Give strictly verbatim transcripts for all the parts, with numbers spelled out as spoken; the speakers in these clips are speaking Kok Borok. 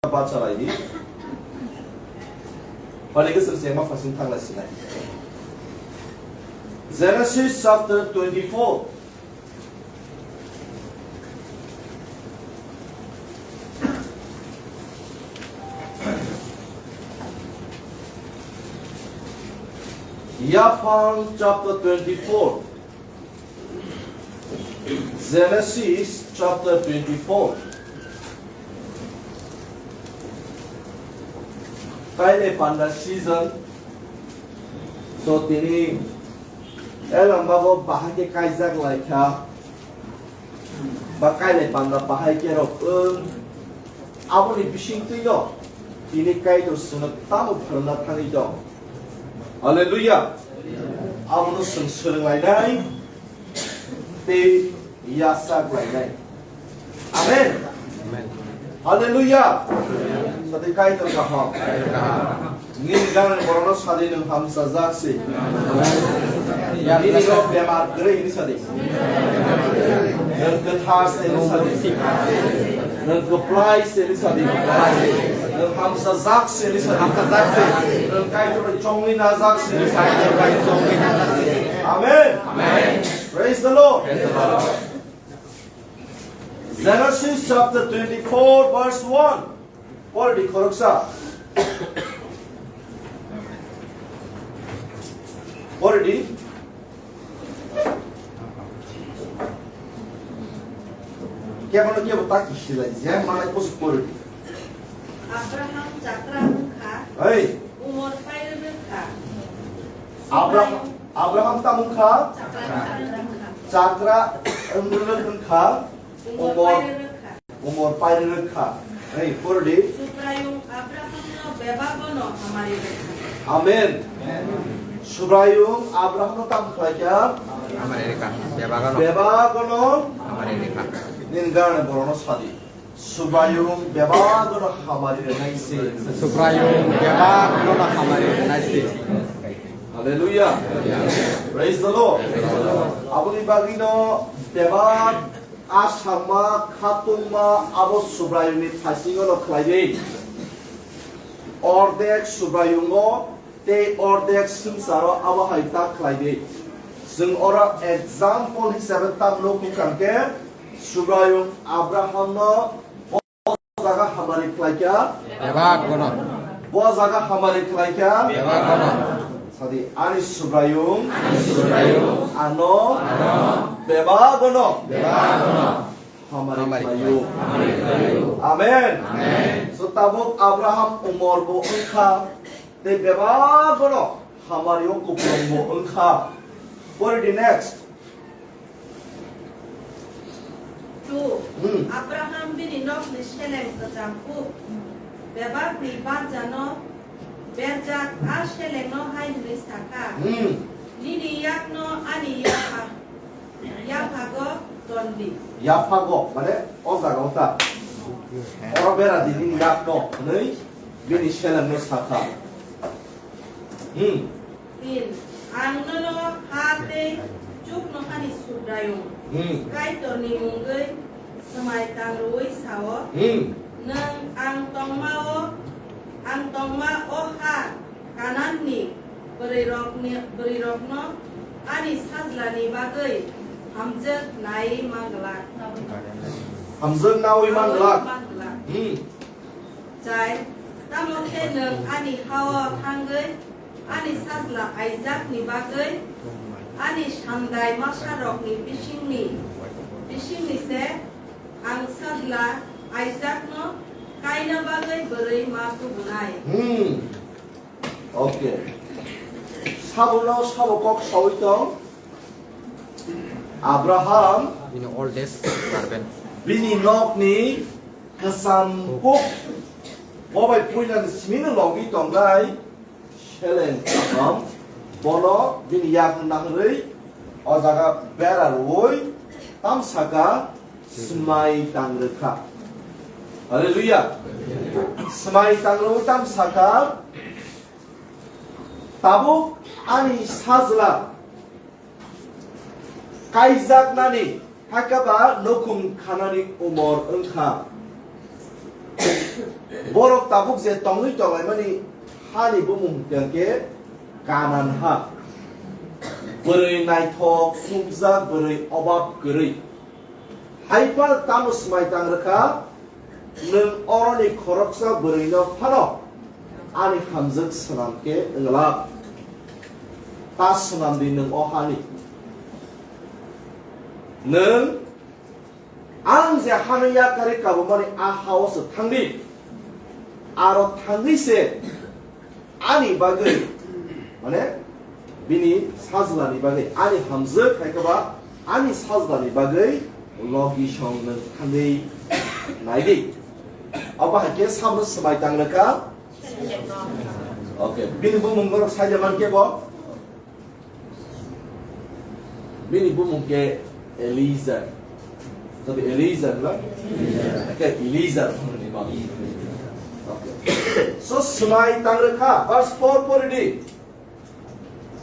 Bachalai di. Phaikhe chwng chengma phasing thanglai sinai. Genesis chapter twenty-four. Yaphang chapter twenty-four. Genesis chapter twenty-four. Kaile panda season. So tini elamba bo bahai khe kaijak lai kha. Ba kaile panda bahai khe rok wng. Aboni bisingtwi no tini Kaitor chwngno tamo phrwngna thangwi tong. Hallelujah. Abono chwng swrwng lainai tei yachak lainai. Amen. Amen. Hallelujah. Sadi Kaitor kaham. Nini gana borokno sadi nwng hamsajak se. Nini rok bemar kwrwi hini sadi. Nwng kwthar se hini sadi. Nwng kwplai se hini sadi. Nwng hamsajak se hini sadi. Hamsajak se. Nwng Kaitor bai chongwi najak se hini sadi. Kaitor bai chongwi najak se. Amen. Amen. Praise the Lord. Praise the Lord. Genesis chapter twenty-four, verse one. Pori di khoroksa. Pori di. Kebono kebo ta kisilai je, malai kosok pori di. Abraham chakra wngkha. Hey. Umor pairwrwk kha. Abraham, Abraham tamo wngkha? Chakra wngkha. Chakra wngkha. Umor Umor pairwrwk kha. Umor pairwrwk kha. Hey, pori di. Subraiyung Abrahamno bebagono hamari rwkha. Amen. Subraiyung Abrahamno tam khlaikha. Hamari rwkha. Bebagono. Bebagono. Hamari rwkha. Nini gana borokno sadi. Subraiyung bebagono hamari rwnai se. Subraiyung bebagono hamari rwnai se. Hallelujah. Praise the Lord. Aboni bagwino bebak asama khatungma abo Subraiyungni phasingo no khlai di. Ordek Subraiyungo tei ordek swngcharo abo hai ta khlai di. Chwng oro example hisabe tamno khunkha khe Subraiyung Abrahamno bo jaga hamari khlaikha. Bebak bono. Bo jaga hamari khlaikha. Bebak bono. Sadi ani Subraiyung. Ani Subraiyung. Ano. Ano. Bebak bono. Bebak bono. Hamari khlaio. Hamari khlaio. Amen. Amen. So tabuk Abraham umor bo wngkha. Tei bebak bono hamari o kupulung bo wngkha. Pori di next. Two. Hmm. Abraham bini nokni seleng kwcham kuk bebakni barjano berjak a selengno hai hwnwi sa kha, Hmm. "Nini yakno ani yapha, yaphago ton di." Yaphago, mane o jaga o ta. Oro bera di nini yakno hwnwi bini selengno sa kha. Hmm. Tin, ang nono ha tei chuknohani Subraiyung, Hmm. Kaitorni mungwi swmai tangrwui sao, Hmm. Nwng ang tongma-o, ang tongma o ha Kananni bwrwirokni, bwrwirokno ani sajlani bagwi hamjwk naiwi man glak. Hamjwk naui man glak. Man glak. Hmm. Chai, tamo khe nwng ani ha-o thangwi ani sajla Aijakni bagwi ani sandai masarokni bisingni, bisingni se ang sajla Aijakno kaina bagwi bwrwi ma tubunai. Hmm. Okay. Sabono sabo kok saui tong. Abraham. Bini oldest servant. Bini nokni kwcham kuk. Bo bai puilani simino logi tongnai seleng Abraham. Bono bini yakung nangri o jaga bera rwui tam saka swmai tang rwkha. Hallelujah. Swmai tang rwui tam saka tabuk ani sajla kaijaknani, hakhe ba nukhung khanani umor wngkha. Borok tabuk je tongwi tonglaimani hani bumung hwnkhe Kanan ha. Bwrwi naithok, chukjak, bwrwi obab kwrwi. Hai phano tamo swmai tang rwkha, nwng oroni khoroksa bwrwino phano ani hamjwk swnam khe wnglak. Ta swnam di nwng o hani. Nwng Ang je hano yakarwi kabumani a hao se thangdi, aro thangwi se ani bagwi, mane, bini sajlani bagwi, ani hamjwk hai khe ba ani sajlani bagwi logi song nwng thangwi naidi. Abo hai khe sabno swmai tang rwkha. Okay, bini bumung borok saida man khe bo. Bini bumung khe Eliezer. Tadi Eliezer la? Khe Eliezer hwnwi ma. Okay. So, swmai tang rwkha, verse four pori di.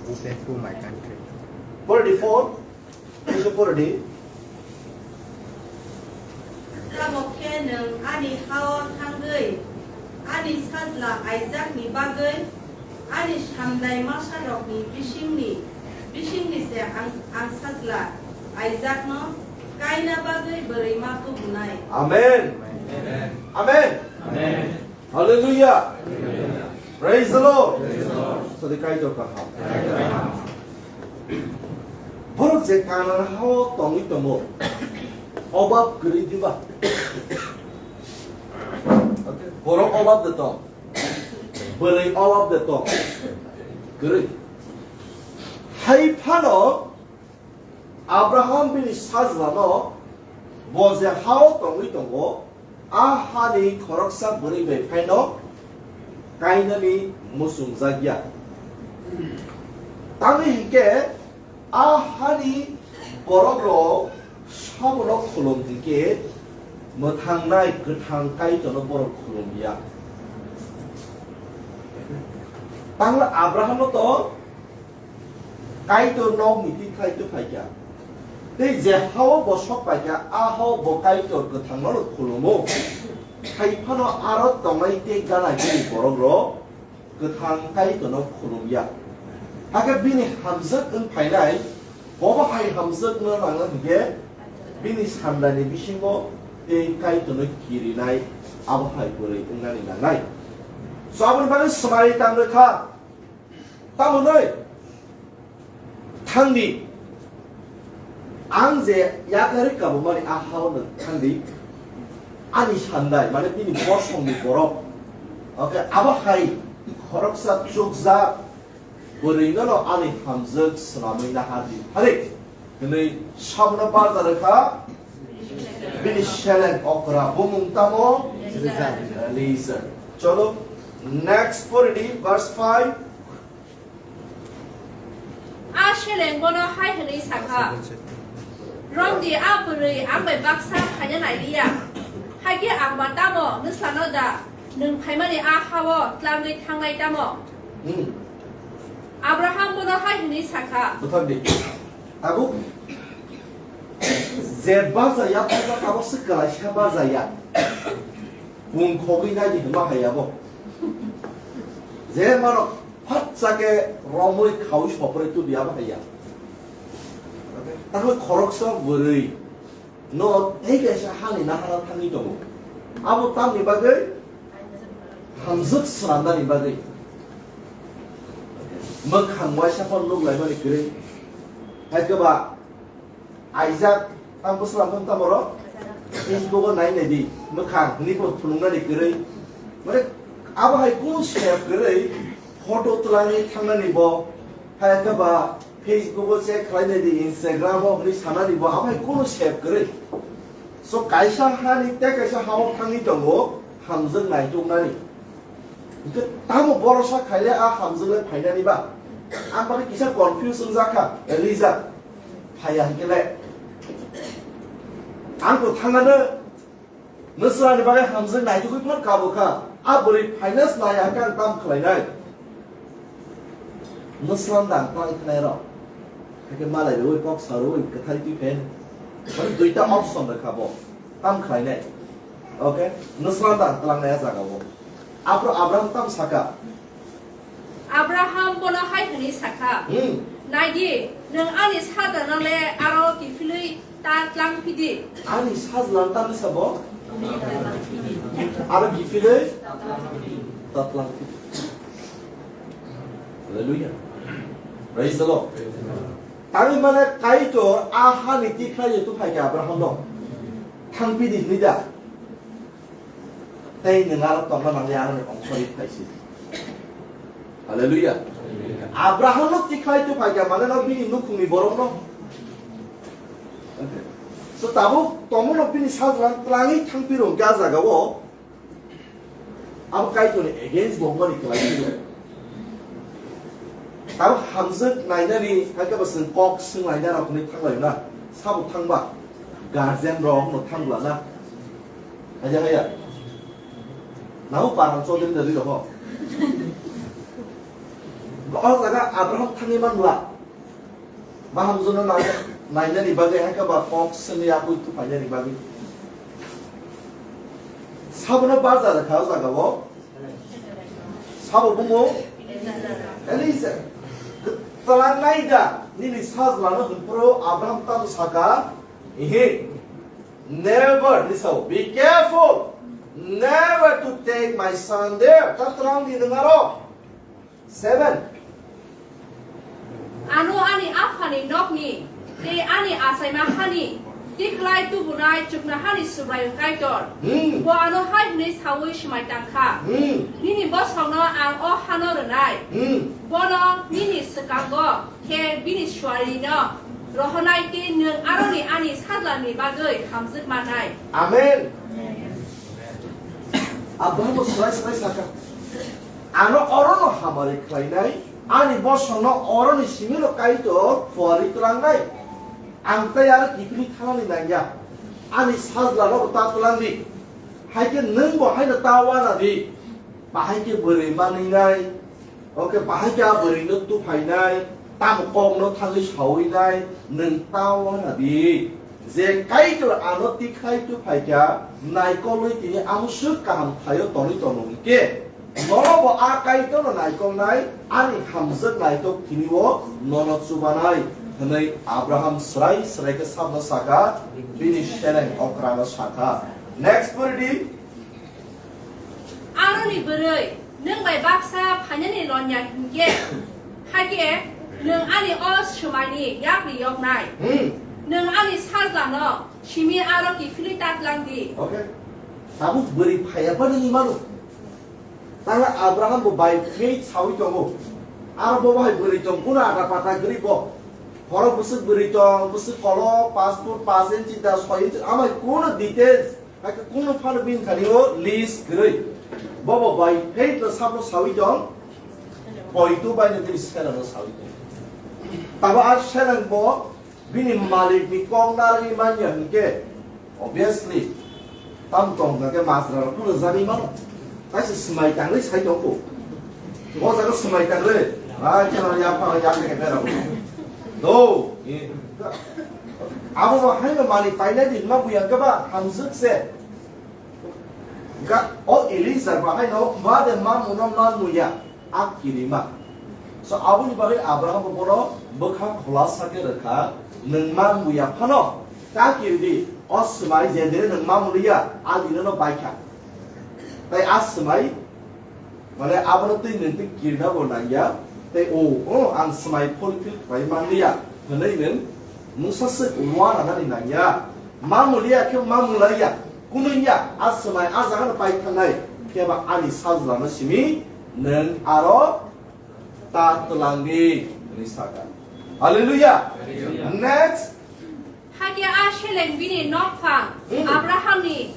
Go back to my country. Pori di four. Kaisa pori di. Tabok khe nwng ani hao thangwi ani sajla Aijakni bagwi ani samdai masarokni bisingni, bisingni se ang, ang sajla Aijakno kaina bagwi bwrwi ma tubunai. Amen. Amen. Amen. Amen. Hallelujah. Praise the Lord. Praise the Lord. Sadi Kaitor kaham. Borok je Kanan hao tongwi tongo, obab kwrwi diba? Okay. Borok obab de tong. Bwrwi obab de tong. Kwrwi. Hai phano Abraham bini sajlano bo je hao tongwi tongo, a hani khoroksa bwrwi bai phaino kainani muchungjak ya. Tamni hinkhe a hani borokrok sabono khulum hinkhe mwthangnai kwthang Kaitorno borok khulum ya. Tangla Abrahamno to Kaitor nokni tikhlai tubphaikha. Tei je hao bo sokpaikha, a hao bo Kaitor kwthangno khulumo. Hai phano aro tongnai tei gana gini borokrok kwthang Kaitorno khulumya. Hakhe bini hamjwk wng phainai, bobo hai hamjwkno nangna hinkhe bini samdani bisingo tei Kaitorno kirinai abo hai bwrwi wngnani nangnai. So aboni bagwi swmai tang rwkha. Tamoni thangdi, ang je yakarwi kabumani a hao no thangdi, ani sandai, mane bini bosongni borok, okay, abo hai khoroksa chukjak bwrwino no ani hamjwk swnamwi nahardi phari. Hwnwi sabno barja rwkha bini seleng okra, bumung tamo? Eliezer. Cholo, next pori di, verse five. A seleng bono hai hwnwi sakha, "Romdi, a bwrwi ang bai baksa phaina nai liya, hakhe ang ba tamo nwslano da? Nwng phaimani a hao tlangwi thangnai tamo?" Hmm. Abraham bono hai hwnwi sakha. Bwthar di. Tabuk je baja ya, tabuk se kwlaisa baja ya. Bung khogwi nai di hwnma hai abo. Je mano phatsa khe romwi khaui sopre tu di abo hai ya. Takhwlai khoroksa bwrwi no tei kaisa hani nahara thangwi tongo. Abo tamni bagwi? Hamjwk swnamnani bagwi. Mwkhang waisa phano nuk laimani kwrwi. Hai khe ba Aisak, tamo bwsla phone tamo ro? Facebook o nai nai di, mwkhang hwnwi bo phunuknani kwrwi. Mane, abo hai kunu sep kwrwi, photo twlangwi thangnani bo, hai khe ba Facebook o check khlai nai di, Instagram o hwnwi sanani bo, abo hai kunu sep kwrwi. So, kaisa hani tei kaisa ha o thangwi tongo, hamjwk naituknani. Hwnkhe tamo borosa khaile a hamjwk le phainani ba? Ang bagwi kisa confuse wngjak kha, Elija. Phaiya hwnkhe le. Ang bo thangano nwsrani bagwi hamjwk naitugwi phano kabo kha. A bwrwi phaina se naiya hwnkhe ang tamo khlainai? Nwsrani da ang tamo khlainai rw? Hakhe malai rwui kok sa rwui kwthari twi phen. Mane duita option rwkha bo. Tamo khlainai? Okay, nwsla da tlangnai a jaga o. Aphuru Abraham tam saka. Abraham bono hai hwnwi sakha, Hmm. "Nai di, nwng ani sajlano le aro kiphilwi ta tlang phi di." Ani sajla tam sabo? Aro kiphilwi ta tlang phi di. Hallelujah. Praise the Lord. Tangwi mane Kaitor a hani tikhlai tu phai khe Abraham no. Thang phi di hwnwi da. Tei nwng aro tongna nangya aroni ongkhorwi phaisi. Hallelujah. Abraham no tikhlai tu phaikha, mane no bini nukhungni borok no. So tabuk tomo no bini sajla tlangwi thangphi rwngkha a jaga o. Abo Kaitorni against bo wngmani kwlai phiro. Tabuk hamjwk nainani, hakhe bo chwng kok swng laina rok hwnwi thanglaio na. Sabo thangba? Guardian rok no thangla na. Haya haya. Nau parang chodri dari roho. O jaga Abraham thangwi manla. Mahamjwkno nai-, nainani bagwi, hakhe ba kok swngwi yakui tuphainani bagwi. Sabono barja rwkha o jaga o. Sabo bumo Eliezer. Twlang nai da, nini sajlano hwnphuru Abraham tamo saka, ihi. Never, ni sao, be careful. Never to take my son there. Ta twlang di nwng aro. Seven. Ano ani aphani nokni tei ani achaima hani tikhlai tubunai chuknohani Subraiyung Kaitor. Hmm. Bo ano hai hwnwi saui swmai tang kha, Hmm. "Nini bosongno ang o hano rwnai. Hmm. Bono nini swkango khe bini suarino rohornai tei nwng aroni ani sajlani bagwi hamjwk mannai." Amen. Abraham swrai swrai sakha, "Ano orono hamari khlainai, ani bosongno oroni simino Kaitor phuarwi tlangnai. Ang tei aro kiphilwi thanani nangya. Ani sajlano bo ta tlang di. Hai khe nwng bo haino ta wana di. Bahai khe bwrwi manwinai." Oke, bahai khe a bwrwino tuphainai, tamo kokno thangwi sawinai, nwng ta wana di. Je Kaitor ano tikhlai tuphaikha, naikolwi tini amswk kaham thaio tonwi tono hinkhe, nono bo a Kaitorno naikolnai, ani hamjwk naitok tini o nono chubanai, hwnwi Abraham swrai swrai khe sabno sakha, bini seleng okrano sakha. Next pori di. Aroni bwrwi nwng bai baksa phainani lonya hinkhe, hakhe nwng ani o swmaini yakni yoknai. Hmm. Nwng ani sajlano simi aro kiphilwi ta tlang di. Okay. Tabuk bwrwi phaiya ba nini mano. Tala Abraham bo by faith sawi tongo. Aro bo bahai bwrwi tong, kuno ada pata gri bo. Horo bwswk bwrwi tong, bwswk kolok, passport, pass inch da, soi inch, amai kuno details. Hakhe kunu phano bini thani o list kwrwi. Bobo by faith no sabo sawi tong. Poito bai no bini sela no sawi tong. Tabo a selang bo bini malik ni kok narwi manya hinkhe, obviously, tam tong kha khe majra rok no jani mano. Kaisa swmai tangwi sai tong ko. Bo jaga swmai tangwi. Ai, chana ya pha ya ke bera. Do. Abo bo haino malik painai di ma buya khe ba hamjwk se. Ga, o Eliezer ba haino ma de ma muno ma muya, a kirima. So, aboni bagwi Abraham bo bono bwkha khulasa khe rwkha, nwng ma muya phano ta kiri di, o swmai je dire nwng ma muliya, a dino no baikha. Tai a swmai Mane abono twi nwng twi kirna bo nangya, tei o, o, ang swmai fulfill khlai manliya, hwnwi nwng mungsa swk wana nani nangya. Ma muliya khe ma mulaiya, kunungya, a swmai a jaga no pai thangnai, khe ba ani sajlano simi nwng aro ta twlang di, hwnwi sakha. Hallelujah. Hallelujah. Next. Hakhe a seleng bini nokphang Hmm. Abrahamni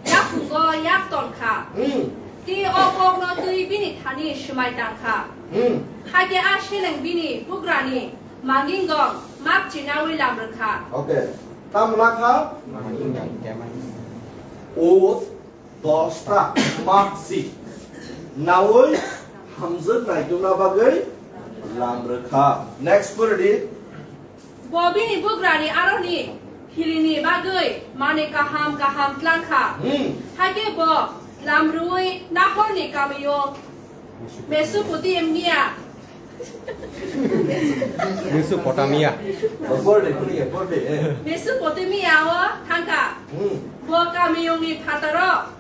yakungo yak ton kha. Hmm. Tei o kokno twi bini thani swmai tang kha. Hmm. Hakhe a seleng bini bugrani mangingong map chinaui lam rwkha. Okay. Tamo na kha? O dosta makchi naui hamjwk naitukna bagwi lam rwkha. Next pori di. Bo bini bugrani aroni Hilini bagwi manwi kaham kaham tlang kha. Hmm. Hakhe bo lam rwui Nahorni kamiyung Mesopotamia, Mesopotamia. Borde, borde, borde, eh. Mesopotamia o thang kha. Hmm. Bo kamiyungni phataro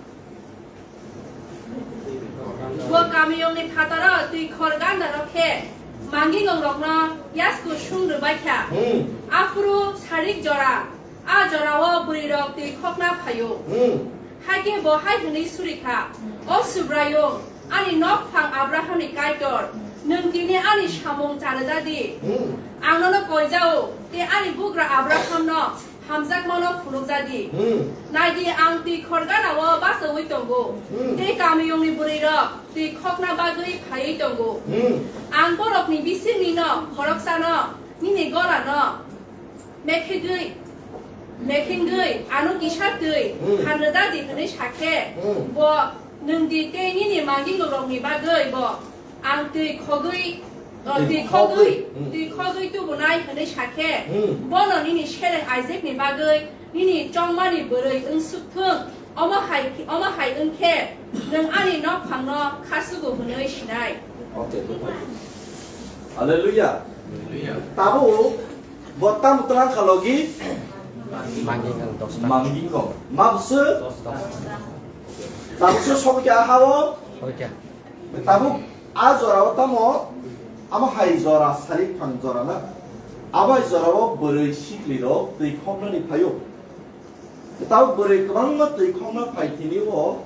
Bo kamiyungni phataro twi khor gandarok khe manggingongrokno yasku sung rwbaikha. Hmm. Aphuru sarik jora, a jorao bwrwirok twi khokna phaio. Hmm. Hakhe bo hai hwnwi surikha, "O Subraiyung, ani nokphang Abrahamni Kaitor, nwng tini ani samung cha rwja di. Hmm. Ang nono koijao, tei ani bugra Abrahamno hamjakmano phunukja di. Hmm. Nai di, ang twi khor ganao bachaui tongo, hmm, tei kamiyungni bwrwirok twi khokna bagwi phaiwi tongo. Hmm. Ang borokni bisingni'-no khoroksano nini golano mekhegwi, mekhengwi ano kisa twi, hmm, phan rwja di," hwnwi sa khe, hmm, bo, "Nwng di tei nini manggingongrokni bagwi bo ang twi khogwi, o, twi khogwi, hmm, twi khogwi tubunai," hwnwi sa khe, hmm, bono nini seleng Isaakni bagwi nini chongmani bwrwi wng suk thung, omo hai, omo hai wng khe nwng ani nokphangno khasugo hwnwi sinai. Okay, good. Hallelujah. Hallelujah. Tabuk bo tamo tlang kha logi? Manggingo dos ta. Manggingo. Mabse? Dos ta. Tabuk se sokya hao? Sokya. Tabuk a jora o tamo, amo hai jora, sari phang jora na. Abo hai jora o bwrwi sikli rok twi khoknani phaio. Tabuk bwrwi kwbangma twi khokna phai tini o,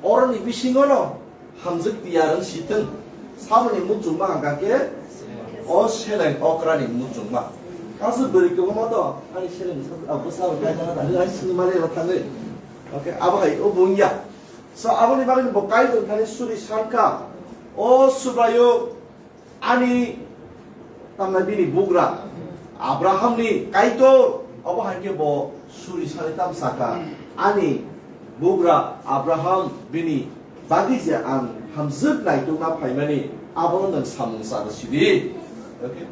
oroni bisingo no hamjwk tiyar wng si thung. Saboni muchungma hangka khe o seleng okrani muchungma. Kasu bwrwi kwbangma to, ani seleng sa, abo sabo kaijana da, ani sinimari ro thangwi. Okay, abo hai o bungya. So, aboni bagwi bo Kaitor thani suri sankha, "O Subraiyung, ani," tamna bini bugra, "Abrahamni Kaitor," obo hai khe bo suri sani tam saka, "Ani bugra Abraham bini bagwi je ang hamjwk naitukna phaimani, abono nwng samung chado sidi." Okay?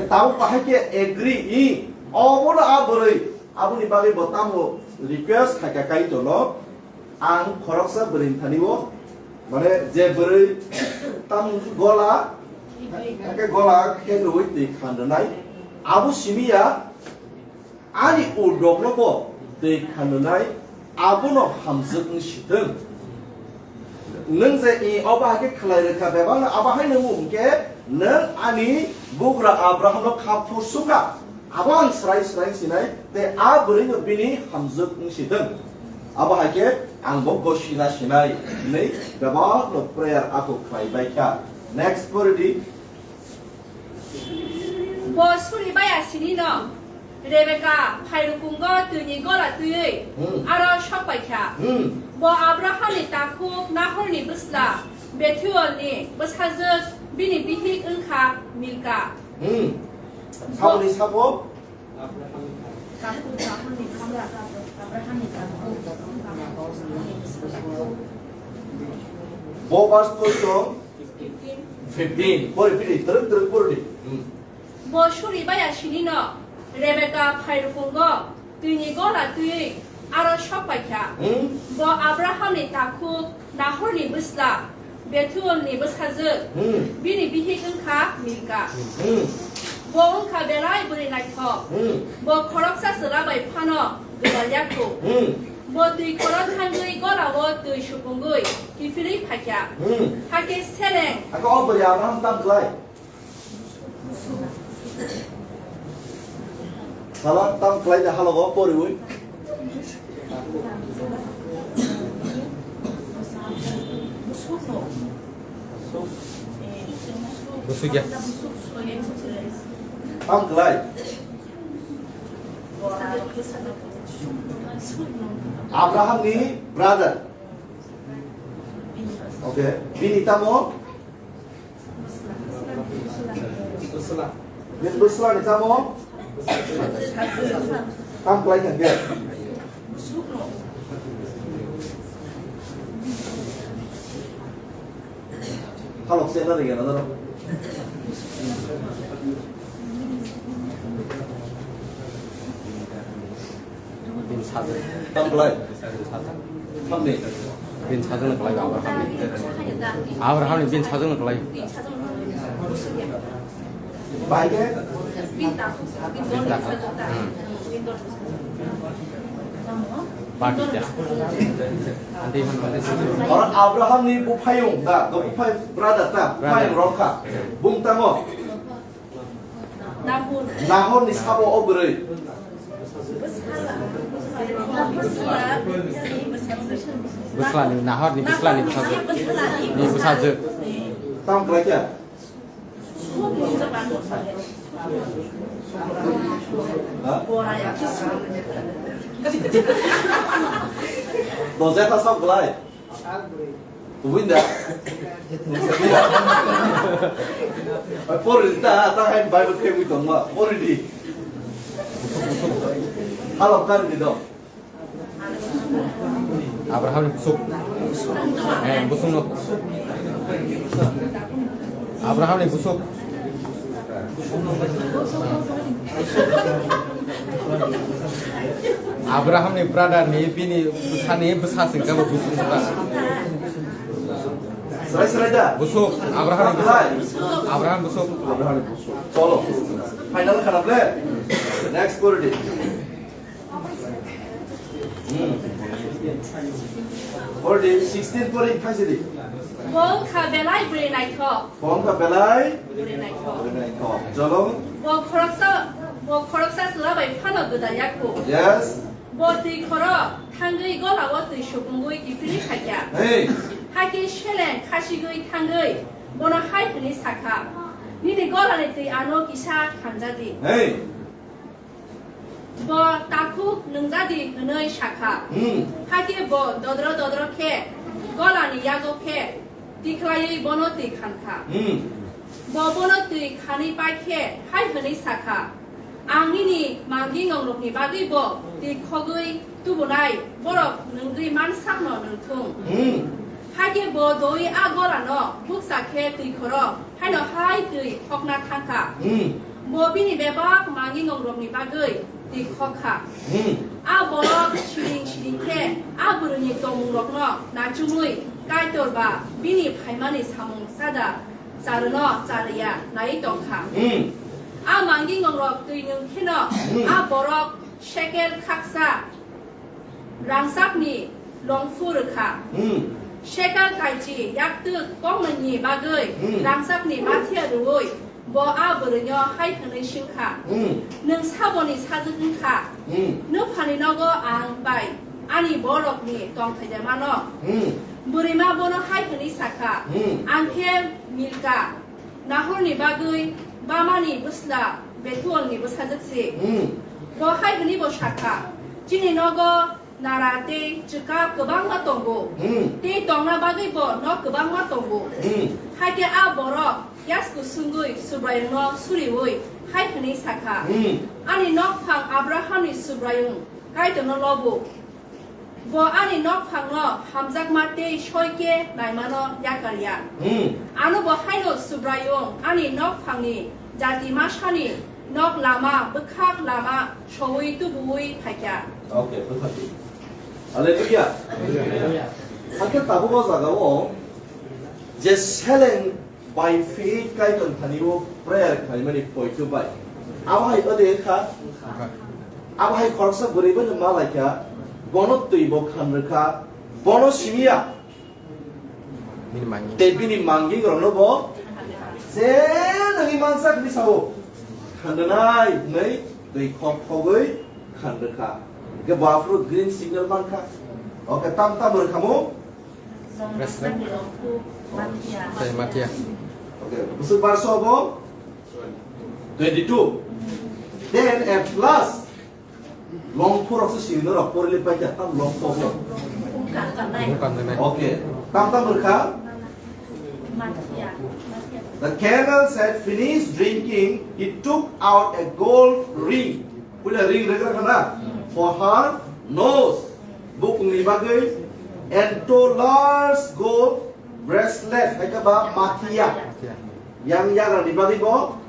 Tabuk bahai khe agree, i, obono a bwrwi, aboni bagwi bo tamo request khaikha Kaitorno, Ang khoroksa bwrwi thani o, mane je bwrwi tam gola, hake gola khe rwi twi khan rwnai, abo simi ya, ani udokno bo twi khan rwnai, abono hamjwk wng si thung. Nwng je i obo hai khe khlai rwkha, bebakno abo hai nwngo hwnkhe nwng ani bugra Abrahamno kha phur sukha. Abo ang srai srai sinai, tei a bwrwino bini hamjwk wng si thung. Abo hai khe ang bo gosina sinai hinwi bebakno prayer ako khlai bai kha. Next pori di. Bo suri baya sini no Rebeka phairukungo twini gola twiwi, hmm, aro sok pai kha. Hmm. Bo Abrahamni takhuk Nahorni bwsla Bethuelni bwsajwk bini bihik wng kha Milka. Hmm. Saboni sabo Bo verse koi tong? Fifteen. Pori, piri, twrwk, twrwk, pori di. Hmm. Bo suri baya sini no Rebeka phairukungo twini gola twiwi aro sok pai kha. Hmm. Bo Abrahamni takhuk Nahorni bwsla Bethuelni bwsajwk, hmm, bini bihik wng kha Milka. Hmm. Bo wng kha belai bwrwi naithok. Hmm. Bo khoroksa chwla bai phano gwdal yakhu. Hmm. Bo twi khoro thangwi golao twi supungwi kiphilwi phai kha. Hmm. Hakhe seleng. Hakhe o bwrwi Abraham tam khlai? Sala tam khlai de halogo poriwi. Busuk ya. Tam khlai. Abraham ni brother. Okay, bini tamo? Bini bwsla ni tamo? Tam khlai thang khe. Halok se na de gana daro. Tam belai. Samni. Bini sajwkno kwlai Abrahamni. Abrahamni bini sajwkno kwlai. Bai khe? Bini ta. Hmm. Party ja. Ante hwn mane. Oro Abrahamni buphayung da, do buphayung brother ta, buphayung rok kha. Bung tamo. Nahor ni sabo o bwrwi. Bwslani, Nahor ni bwslani bwsajwk. Ni bwsajwk. Tam kwlai kha? Ha? Dojak ta sok belai. Winda. Pori ta ta hai Bible khe wi tong ma. Pori di. Halo kar di do. Abraham ni busuk. Eh, busuk no. Abraham ni busuk. Abraham ni brother ni bini bwsa ni bwsa sing kabo busuk ta. Serai serai da. Busuk, Abraham ni busuk. Hai. Abraham busuk. Abraham ni busuk. Cholo. Final khana ble. Next pori di. Hmm. Pori di sixteen pori khaisi di. Bo wngkha belai bwrwi naithok. Bo wngkha belai bwrwi naithok. Bwrwi naithok. Cholo. Bo khoroksa, bo khoroksa chwla bai phano gwdal yakku. Yes. Bo twi khoro thangwi golao twi sukungwi kiphilwi phaikha. Hey. Hakhe seleng khasigwi thangwi bono hai hwnwi sakha, "Nini golani twi ano kisa khanjadi." Hey. Bo takhuk nwngjadi hwnwi sakha. Hmm. Hakhe bo dodro dodro khe golani yago khe tikhlaiwi bono twi khankha. Hmm. Bo bono twi khanwi pai khe hai hwnwi sakha, "Ang nini mangi ngongrokni bagwi bo twi khogwi tubunai borok nwngwi mansakno nwngthung." Hmm. Hakhe bo doi a golano bukcha khe twi khoro haino hai twi khokna thangkha. Hmm. Bo bini bebak mangi ngongrokni bagwi twi khokha. Hmm. A borok siring siring khe a bwrwini tongmungrokno nachumwi Kaitor ba bini phaimani samung chada charwno charwya nai tongkha. Hmm. A mangi ngongrok twi nwng kheno, hmm, a borok shekel khaksa rangchakni longphu rwkha. Hmm. Shekel kaichi yaktwk koknwini bagwi, hmm, rangchakni mathiya rwui bo a bwrwino hai hwnwi swngkha, hmm, "Nwng saboni sajwk wngkha? Hmm. Nwphani nogo ang bai ani borokni tongthai de mano?" Hmm. Bwrwima bono hai hwnwi sakha, hmm, "Ang khe Milka, Nahorni bagwi Bamani bwsla Bethuelni bwsajwk se." Hmm. Bo hai hwnwi bo sakha, "Chini nogo nara tei chwka kwbangma tongo, hmm, tei tongna bagwi bo nok kwbangma tongo." Hmm. Hakhe a borok yasku swngwi Subraiyungno suriui hai hwnwi sakha, hmm, "Ani nokphang Abrahamni Subraiyung Kaitorno lobo. Bo ani nokphangno hamjakma tei soi khe naimano yakar ya. Hmm. Ano bo haino Subraiyung ani nokphangni jati masani nok lama bwkhak lama soui tubuui phaikha." Okay, bwkhak di. Hallelujah. Hallelujah. Hakhe tabuk o jagao je seleng By faith Kaitor thani o prayer khlaimani poito bai. Abo hai ode kha. Abo hai khoroksa bwrwi bai ma lai kha. Bono twi bo khan rwkha. Bono simiya. Bini mangi. Tei bini mangi rokno bo je nangni mansak ni sao. Khan rwnai hwnwi twi khok khogwi khan rwkha. Ke bo aphuru green signal man kha. Oke, tam tam rwkha mo. President. Tei Matia. Okay, bwswk bar so bo? Twenty-two. Then at last, long phurok se sini norok porli pai kya tam long phurok. Bukan, bukan, bukan. Okay, tam tam rwkha. The camels had finished drinking, he took out a gold ring. Puila ring rwkha na? For her nose. Bukungni bagwi ento large gold bracelet, hai khe ba mathiya. Yang yagrani bagwi bo,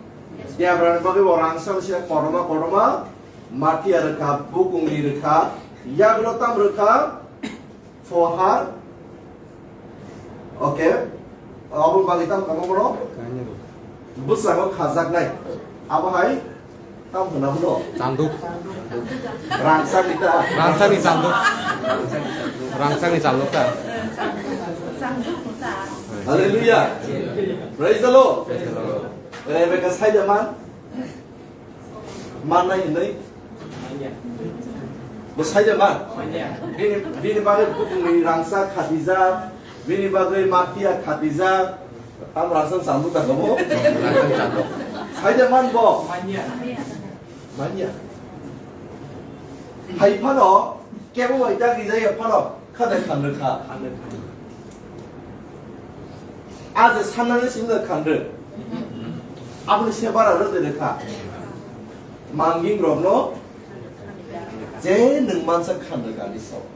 yagrani bagwi bo rangchak sida kotorma kotorma mathiya rwkha, bukungni rwkha. Yagulo tam rwkha fohar. Okay. Abo bagwi tam kamo bono? Bwskango khajaknai. Abo hai tam hwnna bono? Chanduk. Rangchakni ta? Rangchakni chanduk. Rangchakni chanduk ta? Hallelujah. Praise the Lord. Praise the Lord. Rebecca saida man? Mannai hinwi? Bo saida man? Bini, bini bagwi bukungni rangchak khatijak, bini bagwi matia khatijak, tam rangchak chanduk ta kamo? Saida man bo? Manya. Hai phano, kebo bai dagi jaya phano, khade khanrwkha. Aje sannani simi khanrwk. Aboni se bara rwde rwkha. Manging rokno je nwng mansa khanrwkani sao.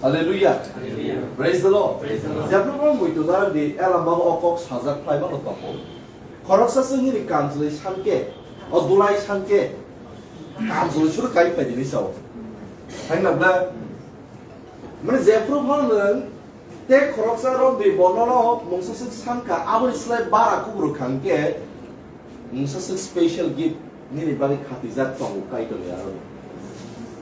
Hallelujah. Hallelujah. Praise the Lord. Praise the Lord. Jephru bo muitu dara di elamba o kok sajak khlai mano tongo. Khoroksa se nini kamchwlwi sanke, o dulai sanke, kamchwlwi suru kai phaidi ni sao. Hai na bla? Mane jephru phano nwng te khoroksa rok di bono no mungsa suk sanka, aboni slai bara kuburu khangke mungsa suk special gift nini bagwi khatijak tongo Kaitor ni aro.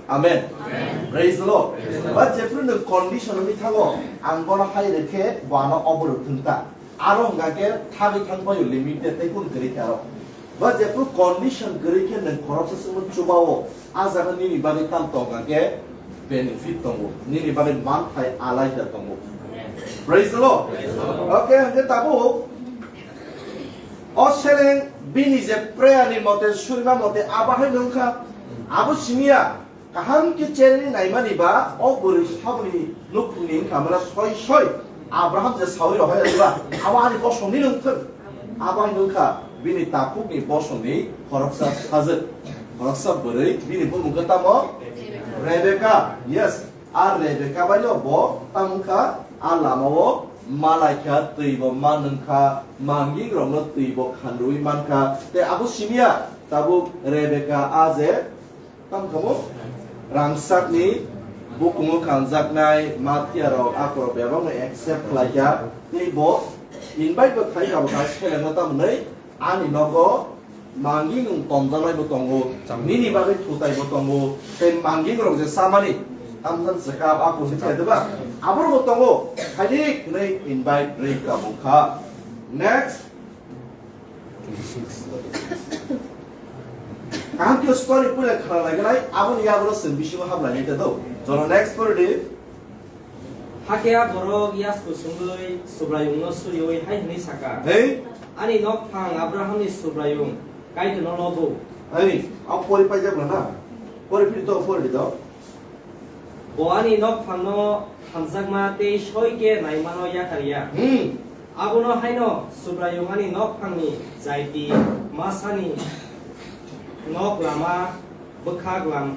Amen. Amen. Praise the Lord. Praise the Lord. But jephru nwng condition ni thango, ang bono hai rekhe, bo ano oborok thwngta. Aro hwnka khe thagwi thang phaio limited tei kunu kwrwi khe aro. Ba jephru condition kwrwi khe nwng khoroksa songno chubao, a jaga nini bagwi tam tong hwnka khe benefit tongo, nini bagwi manthai alaida tongo. Praise the Lord. Praise the Lord. Okay, hwnkhe tabuk o seleng bini je prayer ni mote, surima mote, abo hai wngkha, abo simiya. Kaham khe cherni naimani ba o bwrwi saboni nukhungni wngkha mane soi soi Abraham je saui rohai ba, abo ani bosongni wngthwng. Abo hai wngkha bini takhukni bosongni khoroksa sajwk, khoroksa bwrwi, bini bumung khe tamo? Rebeka. Yes, a Rebeka bai no bo tamo wngkha a lamao malaikha, twi bo man wngkha, manging rokno twi bo khanrwi mankha. Tei abo simiya tabuk Rebeka a je Tamo kamo? Rangchakni bukungo kanjaknai mafia rok akorok bebakno accept khlaikha. Tei bo invite bo khlai kha, bo kha selengno tamo hwnwi ani nogo manging nwng tonjaknai bo tongo, nini bagwi thutai bo tongo, tei manging rok je chamani tamjani chwkap a kuchuk khlai diba? Aborok bo tongo, phaidi hwnwi invite rwi kha bo kha. Next. Kaham khe story puila khna lai nai, aboni yagulo chwng bisingo hap lai nai ta do. Jono next pori di. Hakhe a borok yasku sungwi Subraiyungno suriui hai hwnwi saka, Hei. Ani nokphang Abrahamni Subraiyung Kaitorno nobu. Hei, a pori paijak na na? Pori phiri do, pori di do. Bo ani nokphangno hamjakma tei soi khe naimano yakar ya. Hmm. Abono haino Subraiyung ani nokphangni jaiti masani nok lama bwkhak lam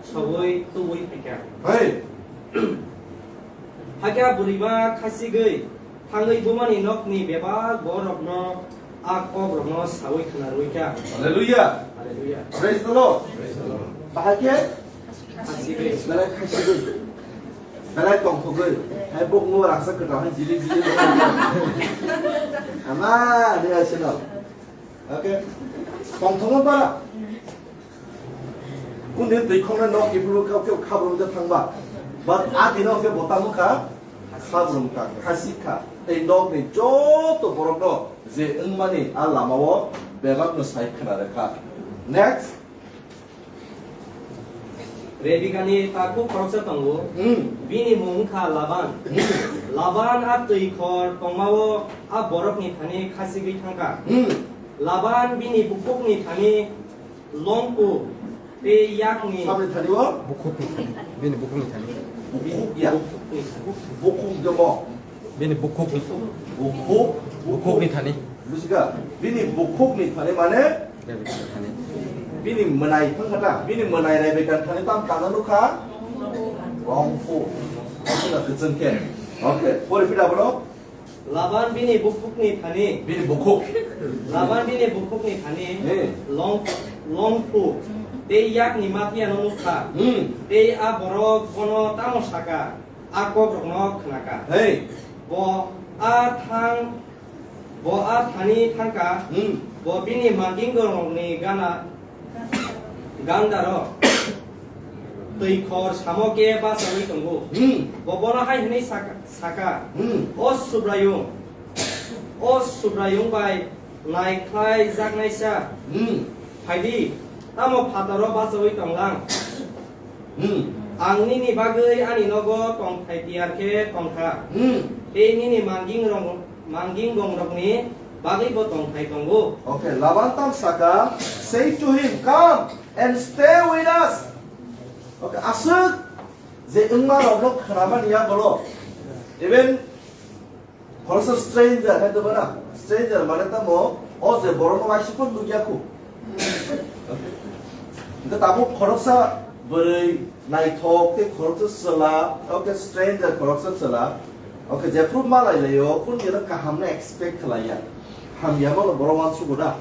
sogwi tubui phaikha. Hai. Hakhe a bwrwima khasigwi Thangwi bumani nokni bebak borokno a kokrokno saui khna rwui kha. Hallelujah. Hallelujah. Praise the Lord. Praise the Lord. Bahai khe? Khasi khe. Belai khasi khe. Belai tongthogwi. Hai bukno rangsa kwtal hai jili jili. Ama, dia sino. Okay. Tongthokma para. Kundin twi khongnai nok kiphilwi kau keu khabrum de thangba. But a dino khe bo tamo kha? Khabrum kha, khasik kha. Tei nokni joto borokno je wngmani a lamao bebakno sai khna rwkha. Next. Rebekani takhuk khoroksa tongo. Hmm. Bini mung wngkha Laban. Hmm. Laban a twi khor tongmao a borokni thani khasigwi thangkha. Hmm. Laban bini bukhukni thani longku tei yakni Sabni thani o? Bukhukni thani. Bini bukhukni thani. Bukhuk ya. Bukhukni thani. Bukhuk de mo. Bini bukhuk. Bukhuk. Bukhukni thani. Bujiga. Bini bukhukni thani mane? Rebekani thani. Bini mwnai thang kha ta? Bini mwnai Rebekani thani tam tangna nukha? Longku. Asuna kwchwng khe. Okay. Pori pida bono? Laban bini bukhukni thani. Bini bukhuk. Laban bini bukhukni thani. Eh. Long, longku. tei yakni mathiano nuk kha. Hmm. Tei a borok bono tamo sa kha, a kokrokno khna kha. Hey. Bo a thang, bo a thani thang kha. Hmm. Bo bini mangkingrokni gana, gandaro twi khor samo khe bachaui tongo. Hmm. Bo bono hai hwnwi sa kha, sa kha, Hmm. O Subraiyung, o Subraiyung bai nai khlai jaknaisa, Hmm. phai di, tamo phataro bachaui tong lang. Hmm. Ang nini bagwi ani nogo tongthai tiyar khe tong kha, Hmm. tei nini mangking rong-, mangking gongrokni bagwibo tongthai tongo. Okay, Laban tam sa kha, "Say to him, 'Come and stay with us.'" Okay, aswk je wngma rokno khnamani yagulo, even khoroksa stranger hai to bana, stranger mane tamo, o je borokno waisa phano nukya khu. Hwnkhe tabuk khoroksa bwrwi naithok tei khoroksa chwla, okay, stranger khoroksa chwla, okay, jephru malai laio, kunu jeno kahamno expect khlaiya. Hamya bono borok uansugo da.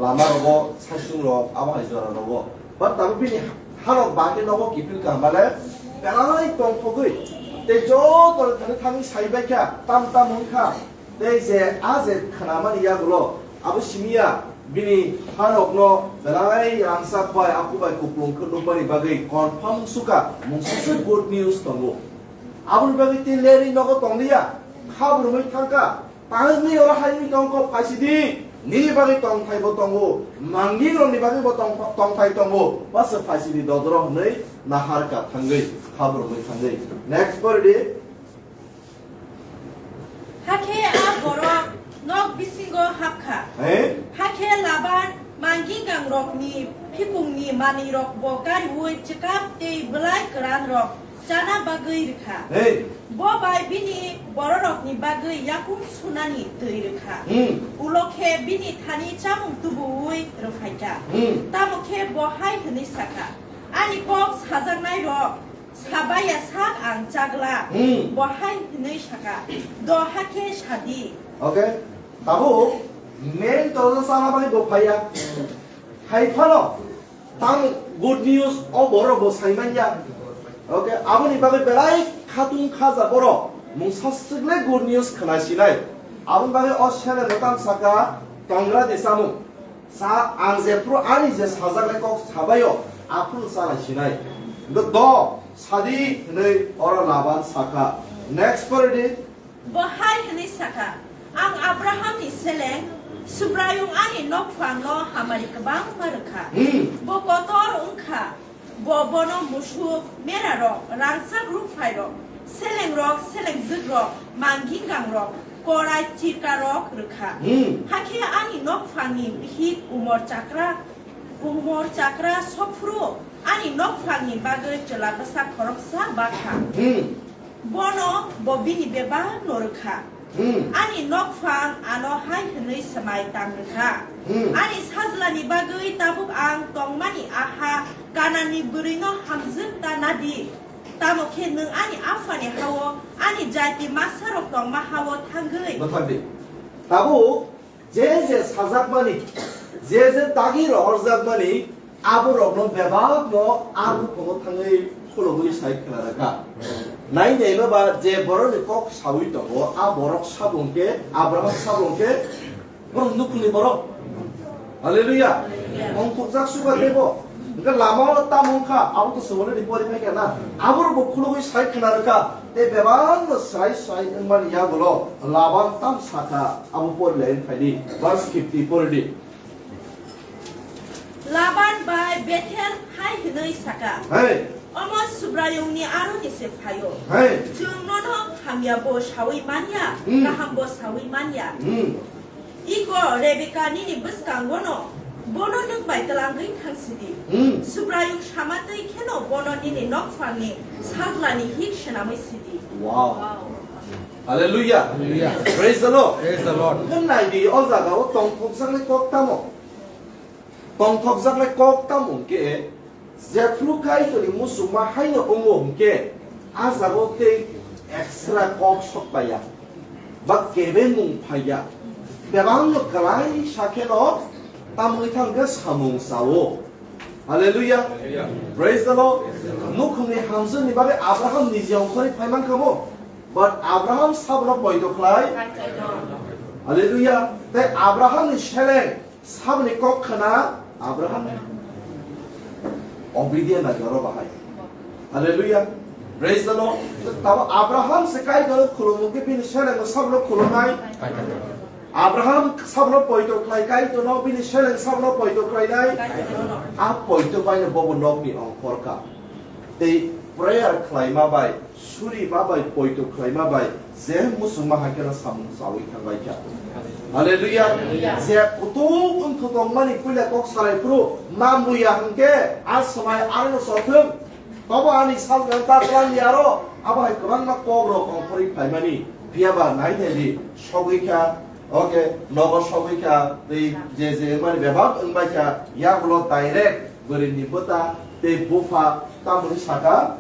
Lama rogo, saichung rok, abo hai jora rogo. But tabuk bini hanok bagwi nogo kiphil kaham male, belai tongthogwi. Tei joto thani thani sai bai kha, tam tam wng kha. Tei je a je khnamani yagulo, abo simi ya, bini hanokno belai rangchak bai, aku bai kuplung khe nukmani bagwi confirm wng sukha, mungsa se good news tongo. Aboni bagwi tei lerwi nogo tongliya, kha brumwi thangkha. Tangwi oro hai wngwi tongkho, phaisidi, nini bagwi tongthai bo tongo, mangking rokni bagwi bo tong-, tongthai tongo, bwswk phaisidi dodoro hwnwi nahar ka thangwi, khabrumwi thangwi. Next poridi. Hakhe a borok nok bisingo hapkha. He? Hakhe Laban mangking gangrokni phikungni manwirok bo kariui chwkap tei bwlai kwran rok chana bagwi rwkha. Hey. Bo bai bini bororokni bagwi yakung sunani twi rwkha. Hmm. Ulo khe bini thani chamung tubuui rwphaikha. Hmm. Tamo khe bo hai hwnwi sakha, "Ani kok sajaknairok sabaiya sak ang chagla." Hmm. Bo hai hwnwi sakha, "Do hakhe sadi." Okay. Tabuk main to sana bagwi bo phaiya. Hai phano Tang good news o borok bo sai manya. Okay, aboni bagwi belai khatung khaja borok mungsa swkle good news khna sinai. Aboni bagwi o sele no tam saka tongra de samung. Sa ang je phuru ani je sajaknai kok sabaio aphuru salai sinai. Do, do sadi hwnwi oro Laban saka. Next pore di. Bo hai hwnwi sakha, "Ang Abrahamni seleng, Subraiyung ani nokphangno hamari kwbangma rwkha. Hmm. Bo kotor wngkha, bo bono musuk, merarok, rangchak rukphairok, selengrok, selengjwkrok, manggingangrok, korai chirkarok rwkha. Hmm. Hakhe ani nokphangni bihik umor chakra, umor chakra sokphuru ani nokphangni bagwi chwla bwsa khoroksa bakha." Hmm. Bono bo bini bebakno rwkha. Hmm. Ani nokphang ano hai hwnwi swmai tang rwkha. Hmm. Ani sajlani bagwi tabuk ang tongmani a ha Kananni bwrwino hamjwk ta nadi. Tamo khe nwng ani aphani ha-o, ani jati masarok tongma ha-o thangwi. Bwthar di. Tabuk Je je sajakmani, je je dagi rohorjakmani, aborokno bebakno a buphango thangwi khulugwi sai khna rwkha. Nai naima ba je borokni kok saui tongo, a borok sabo hwnkhe, Abraham sabo hwnkhe, borok nukhungni borok. Hallelujah. Hallelujah. Tongthokjak suka teibo. Hwnkhe lama o tamo wngkha, abo to chwng already pori phaikha na. Aborokbo khulugwi sai khna rwkha, tei bebakno sai sai wngmani yagulo Laban tam sakha. Abo pori lai wng phaidi, verse fifty pori di. Laban bai Bethel hai hwnwi saka, Hey. "Omo Subraiyungni aroni se phaio. Hey. Chwng nono hamya bo saui manya, Hmm. kaham bo saui manya. Hmm. Iko Rebeka nini bwskangono, bono nwng bai twlangwi thang sidi. Hmm. Subraiyung sama twi kheno bono nini nokphangni sajlani hik swnamwi sidi." Wow. Wow. Hallelujah. Hallelujah. Praise the Lord. Praise the Lord. Hwnkhe nai di, o jaga o tongthokjaknai kok tamo? Tongthokjaknai kok tamo hwnkhe, jephru Kaitorni muchungma haino wngo hwnkhe, a jaga o tei extra kok sok paiya, ba kebengmung phaiya, bebakno kwlai sa kheno tamo wngkha hwnkhe samung chao. Hallelujah. Hallelujah. Praise the Lord. Nukhungni hamjwkni bagwi Abraham niji ongkhorwi phaiman kamo. But Abraham sabno poito khlai. Hallelujah. Tei Abrahamni seleng sabni kok khna Abraham. Obedient na joro bahai. Hallelujah. Praise the Lord. Tabo Abraham se Kaitorno khulumung khe bini selengno sabno khulumnai. Abraham sabno poito khlai Kaitorno, bini seleng sabno poito khlainai. A poito baino bobo nokni ongkhorkha. Tei prayer khlaima bai, suri ma bai, poito khlaima bai, je muchungma hai kheno samung chawi thangbai kha. Hallelujah. Je kutung wngthu tongmani puila kok salai phuru, ma muya hwnkhe, a swmai arno sothwng. Tobo ani sajla ta twlang di aro, abo hai kwbangma kok rok ongkhorwi phaimani, phiya ba nai nai di, sogwi kha, oke, nogo sogwi kha, tei je je wngmani bebak wngbai kha, yagulo direct bwrwini bwta tei bupha tamoni saka,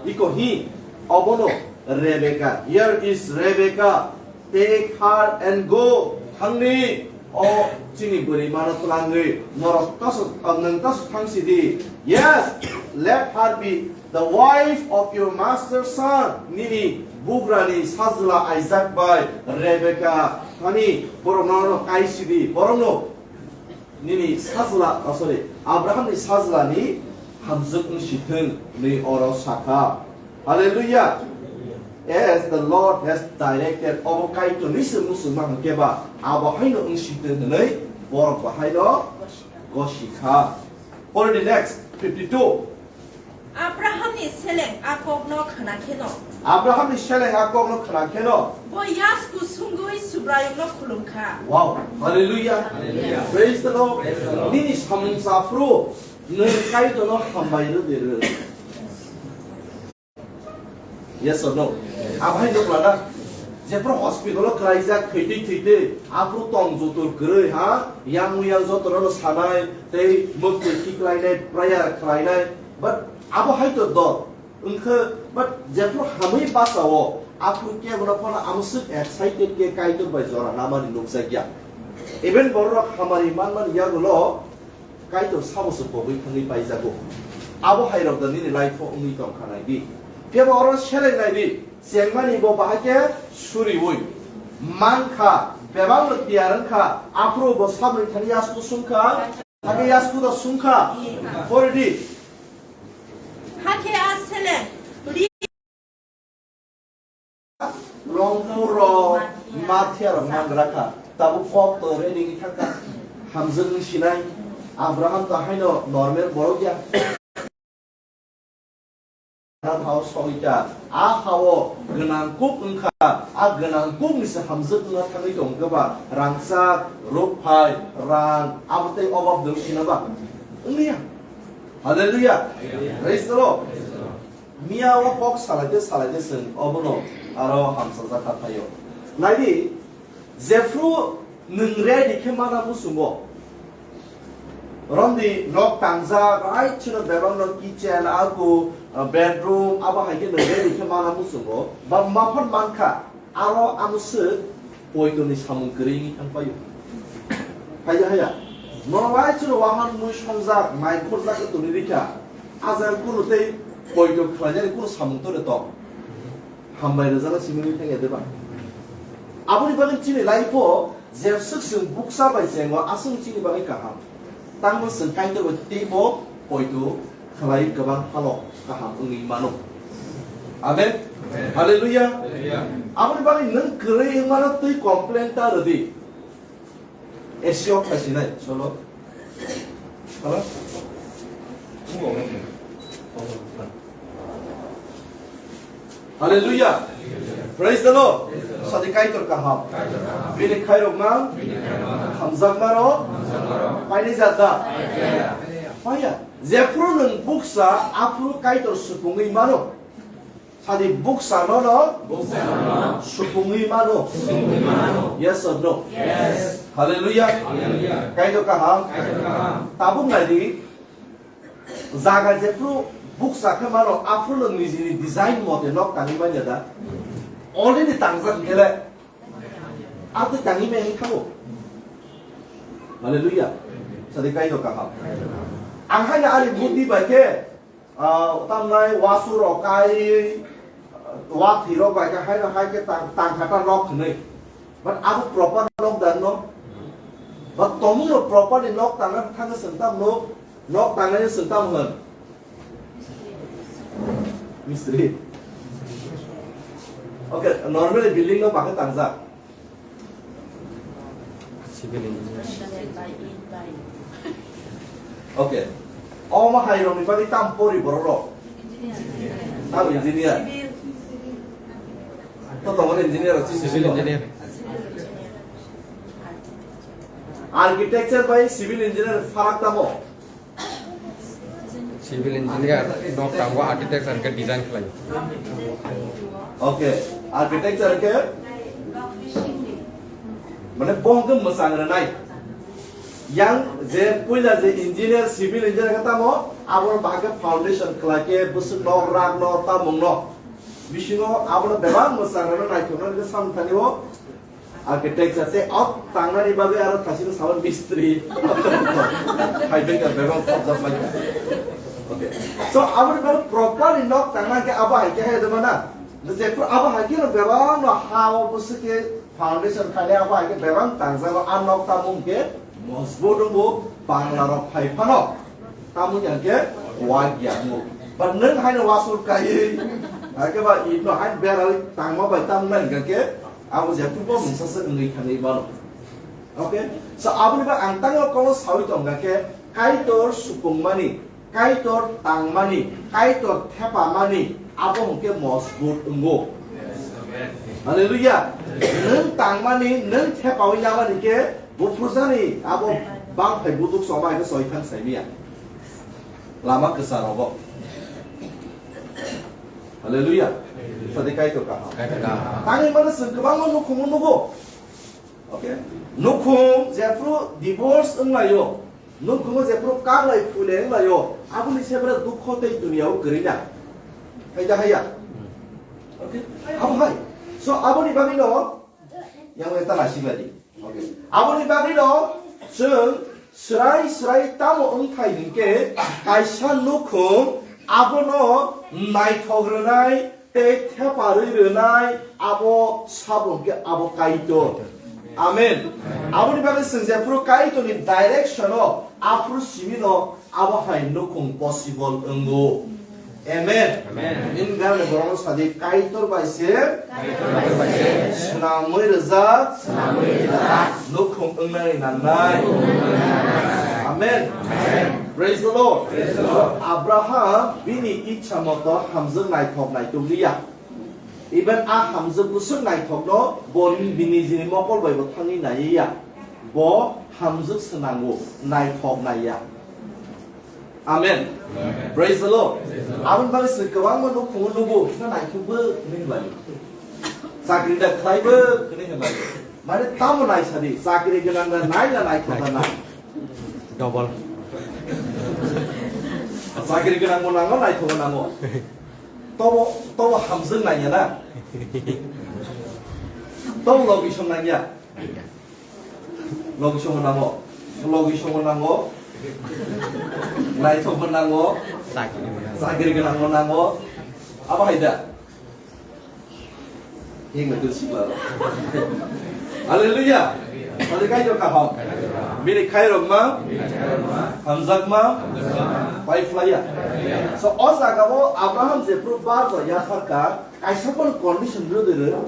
iko hi, obono Rebecca, here is Rebecca. Take her and go. Thangni o chini bwrwi mano twlangwi norok tasu, nwng tasu thang sidi. Yes, let her be the wife of your master's son. Nini bugrani sajla Isaac bai Rebecca thani borokno kai sidi. Borokno nini sajla, oh, sorry, Abrahamni sajlani hamjwk wng sithwng hwnwi oro sakha. Hallelujah. As the Lord has directed, obo Kaitorni se muchungma hwnkhe ba, abo haino wng sithwng hwnwi borok bahaino gosikha. For the next fifty-two. Abrahamni seleng a kokno khna kheno. Abrahamni seleng a kokno khna kheno. Bo yasku sungwi Subraiyungno khulumkha. Wow. Hallelujah. Hallelujah. Praise the Lord. Praise the Lord. Nini samung saphuru nwng Kaitorno hambai rw de rw. Yes or no? Abo hai nukla na? Jephru hospital o klaijak, thwitwi thwitwi, aphuru tong joto kwrwi, ha? Yang yang joto no sanai, tei mwktwi khiklainai, prayer khlainai. But abo hai to dol. Wngkhe, but jephru hamwi basa o, aphuru kebono phano amo swk excited khe Kaitor bai jora namani nukjakya. Even borok hamari manmani yagulo, Kaitor sabo se pogwi thangwi paijago. Abo hai rok da nini life o wngwi tongkha nai di. Kebo oro seleng nai di. Chengmani bo bahai khe suriwi mankha. Bebak no tiyar wngkha. Aphuru bo sabni thani yasku sungkha. Hakhe yasku da sungkha. Pori di. Hakhe a seleng Rongphur rok, Mathia rok mangra kha. Tabuk kok to ready wngwi thangkha. Hamjwk wng sinai. Abraham to haino normal borok ya. Hao sogwi kha. A hao gwnang kuk wngkha. A gwnang kuk ni se hamjwk wngna thangwi tongkha ba. Rangchak, rukphai, rang, abo tei obab dong sina ba. Wngya. Hallelujah. Praise the Lord. Miya o kok salai de, salai de chwng obono aro hamsajak kha phaio. Nai di, jephru nwng ready khe mana muchungo. Romdi nok tangjak, right chino bebak no kitchen, aku, uh, bedroom, abo hai khe nwng ready khe mana muchungo. Ba maphan mankha. Aro ano swk poitoni samung kwrwi wngwi thang paio. Haiya haiya. Norok lai chwrwi wahan mui songjak, mai khorjak wng tongwi rikha. A jaga kunu tei poito khlainani kunu samung tore tong. Hambai rwjana simi wngwi thangya de ba? Aboni bagwi chini life o je swk chwng bukcha bai chengo, aswk chini bagwi kaham. Tangbo chwng Kaitor bai teibo poito khlai kwbang phano kaham wngwi mano. Amen. Amen. Hallelujah. Hallelujah. Aboni bagwi nwng kwrwi wngmano twi complain ta rwdi. A C o khlai sinai, cholo. Hello? Hallelujah. Praise the Lord. Sadi Kaitor kaham. Bini khairokma, hamjakma rok, paini jat da. Paya. Jephru nwng buksa, aphru Kaitor supungwi mano. Sadi buksa no no supungwi mano. Yes or no? Hallelujah. Kaitor kaham. Tabuk nai di. Jaga jephru buksa khe mano, aphuru nwng nijini design mote nok tangwi manya da? Already tangjak hwnkhe le, atwi tangwi maya wngwi thango. Hallelujah. Sadi Kaitor kaham. Ang haino ani buddhi bai khe, ah, tamnai wasu rok kai, ah, wathi rok bai khe haino hai khe tang, tang kha ta nok hwnwi. But abo proper nok da no? But tomung no properly nok tangna thangwi swng tam no? Nok tangnai swng tam hwn? Mistri. Okay, normally building no bakhe tangjak. Civil engineer. Okay. Omo hai rokni bagwi tam pori borok rok? Tam engineer. To tongo engineer rok, civil engineer. Architecture bai civil engineer pharak tamo? Civil engineer nok tango, architecture ke design khlai. Okay, architecture ke mane bohong ke mwsang rwnai. Yang je puila je engineer, civil engineer ke tamo, abo bahai ke foundation khlai ke bwswk nok, rak nok, tamung nok. Bisingo abo bebak mwsang rwnai, naithok rwnai ke samthani o. Architecture tei ok tangnani bagwi aro thasino saban mistri. Hai bengkar bebak khobjak mai. Okay. So, aboni bagwi properly nok tangna khe abo hai khe hai dema na. Jepur abo hai khe no bebak no ha o bwswk khe foundation khainai abo hai khe bebak tangjago a nok tamung khe mojbut wngbo Bangla rok phai phano. Tamung yang khe wak yang mo. Ba nwng hai no wasur kai. Hai khe ba ino hai berai tangma bai tam nai khe Abo jephubo mungsa se wngwi thangwi mano. Okay? So, aboni ba ang tangwi kono sawi tongkha khe, Kaitor supungmani, Kaitor tangmani, Kaitor thepamani, abo hwnkhe mojbut wngo. Hallelujah. Nwng tangmani, nwng thepawi nabani khe, buphurjani abo bangphai buduk soma khe soithang saimia. Lama kwcharo bo. Hallelujah. Sadi Kaitor kaham. Kaitor kaham. Tangwi mano chwng kwbangma nukhungo nugo. Okay? Nukhung jephru divorce wnglaio. Nukhungo jephru kaklai phuilai wnglaio. Aboni sebra dukho tei duniya o kwrwi na. Haida haya. Okay? Abo hai. So aboni bagwi no yang eta lasi badi. Okay. Aboni bagwi no chwng srai srai tamo wngthai hinkhe kaisa nukhung abono naithok rwnai tei theparwi rwnai abo sabon khe abo Kaitor. Amen. Aboni bagwi chwng jephru Kaitorni direction o aphuru simi no abo hai nukhung possible wngo. Amen. Amen. In gane borok sadi Kaitor bai se. Kaitor bai se. Swnamwi rijak. Swnamwi rijak. Nukhung wngnani nangnai. Nukhung wngnani nangnai. Amen. Amen. Praise the Lord. Praise the Lord. Abraham bini ichha moto hamjwk naithok naituk liya. Even a hamjwk bwswk naithokno bo bini jini mokol bai bo thangwi naiya. Bo hamjwk swnango, naithok naiya. Amen. Amen. Praise the Lord. Praise the Lord. Aboni bagwi chwng kwbangma nukhungo nugo, kisa naithokbo hwnwi hinlaio. Chakri da khlaibo hwnwi hinlaio. Mane tamo naisadi, chakri gwnang da nai na naithok da nai. Double. Chakri gwnangbo nango, naithokbo nango. Tobo, tobo hamjwk naiya na. Tobo logisong naiya. Logisongbo nango, logisongbo nango, naithokbo nango, chakri gwnangbo nango. Abo hai da? Hing na tu sikla. Hallelujah. Hallelujah. Kaham. Bini khairokma, hamjakma, pai phlaiya. So, o jaga o Abraham jephru bar ba yathar kha, kaisa kono condition rwdwi rw,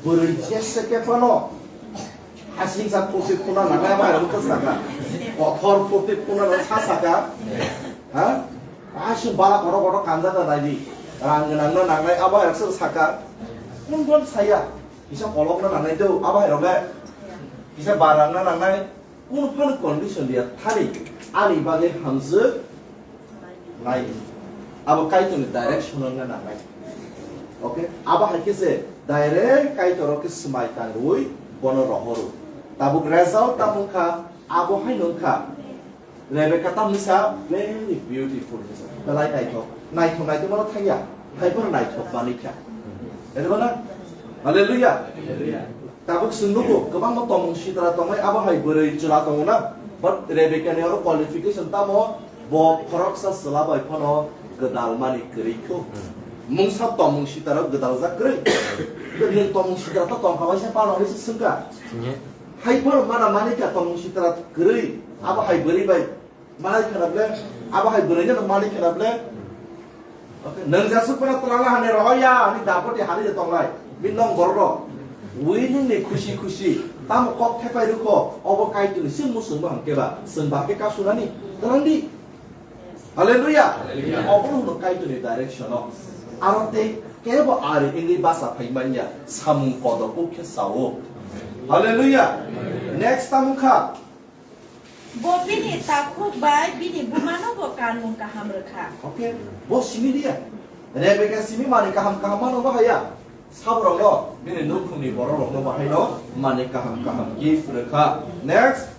bwrwi jese khe phano Hasing sa purti puna nangnai abo hai rok saka. Kothor purti puna rok sa saka. Ha? Asing bala kotor kotor kanja da nai di. Rang gwnang no nangnai abo hai rok saka. Kun kun saya. Kisa kolok no nangnai do abo hai rok le. Kisa barang no nangnai. Kun phano condition dia thani. Ani bagwi hamjwk nai. Abo Kaitorni direction no nangnai. Okay? Abo hai khe se direct Kaitor o khe swmai tangwi bono rohoro. Tabuk result tamo wngkha, abo hai no wngkha. Rebecca tamni sa very beautiful hinwi sa. Belai naithok. Naithok naithok mano thangya. Hai bono naithok manwi kha. Ero na? Hallelujah. Tabuk swng nugo, kwbangma tongmung sitra tongmai, abo hai bwrwi chwla tongo na. But Rebecca ni oro qualification tamo? Bo khoroksa chwla bai phano gwdal mani kwrwi kho. Mungsa tomung sitaro gwdaljak kwrwi. Nwng tomung sitara to tongkha bai se pano hinwi se swngkha. Hai phano mana mani kha tomung sitara kwrwi. Abo hai bwrwi bai manai khana ble. Abo hai bwrwi no manai khana ble. Okay, nwng jesuk phano twlangna hani rohoya, ani dapoti hani de tonglai. Bini nong borok rok. Wi nini khusi khusi. Tamo kok thepai rukho, obo Kaitorni se muchungma hwnkhe ba, chwng ba khe kasunani. Twlang di. Hallelujah. Hallelujah. Obo hwno Kaitorni direction o. Aro tei kebo ari wngwi basa phai manya, samung kodo khe sao. Hallelujah. Next tamo kha. Bo bini takhuk bai bini bumano bo kanmung kaham rwkha. Okay, bo simi dia. Rebeka simi mani kaham kaham mano bahaya. Sabrokno bini nukhungni bororokno bahaino mani kaham kaham gift rwkha. Next.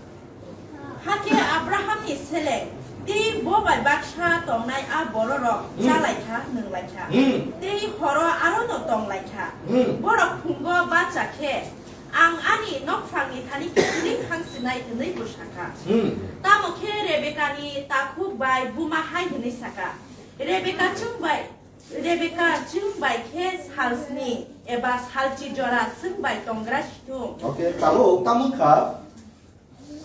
Hakhe Abrahamni seleng tei bo bai baksa tongnai a bororok Hmm. chalaikha, nwnglaikha. Hmm. Tei horo arono tonglaikha. Hmm. Borok phungo bacha khe, "Ang ani nokphangni thani kiphilwi thang sinai," hwnwi bo sakha. Hmm. Tamo khe Rebekani takhuk bai buma hai hwnwi sakha, "Rebeka chwng bai, Rebeka chwng bai khe sal sni eba sal chi jora chwng bai tong gra si thung." Okay, tabuk tamo wngkha?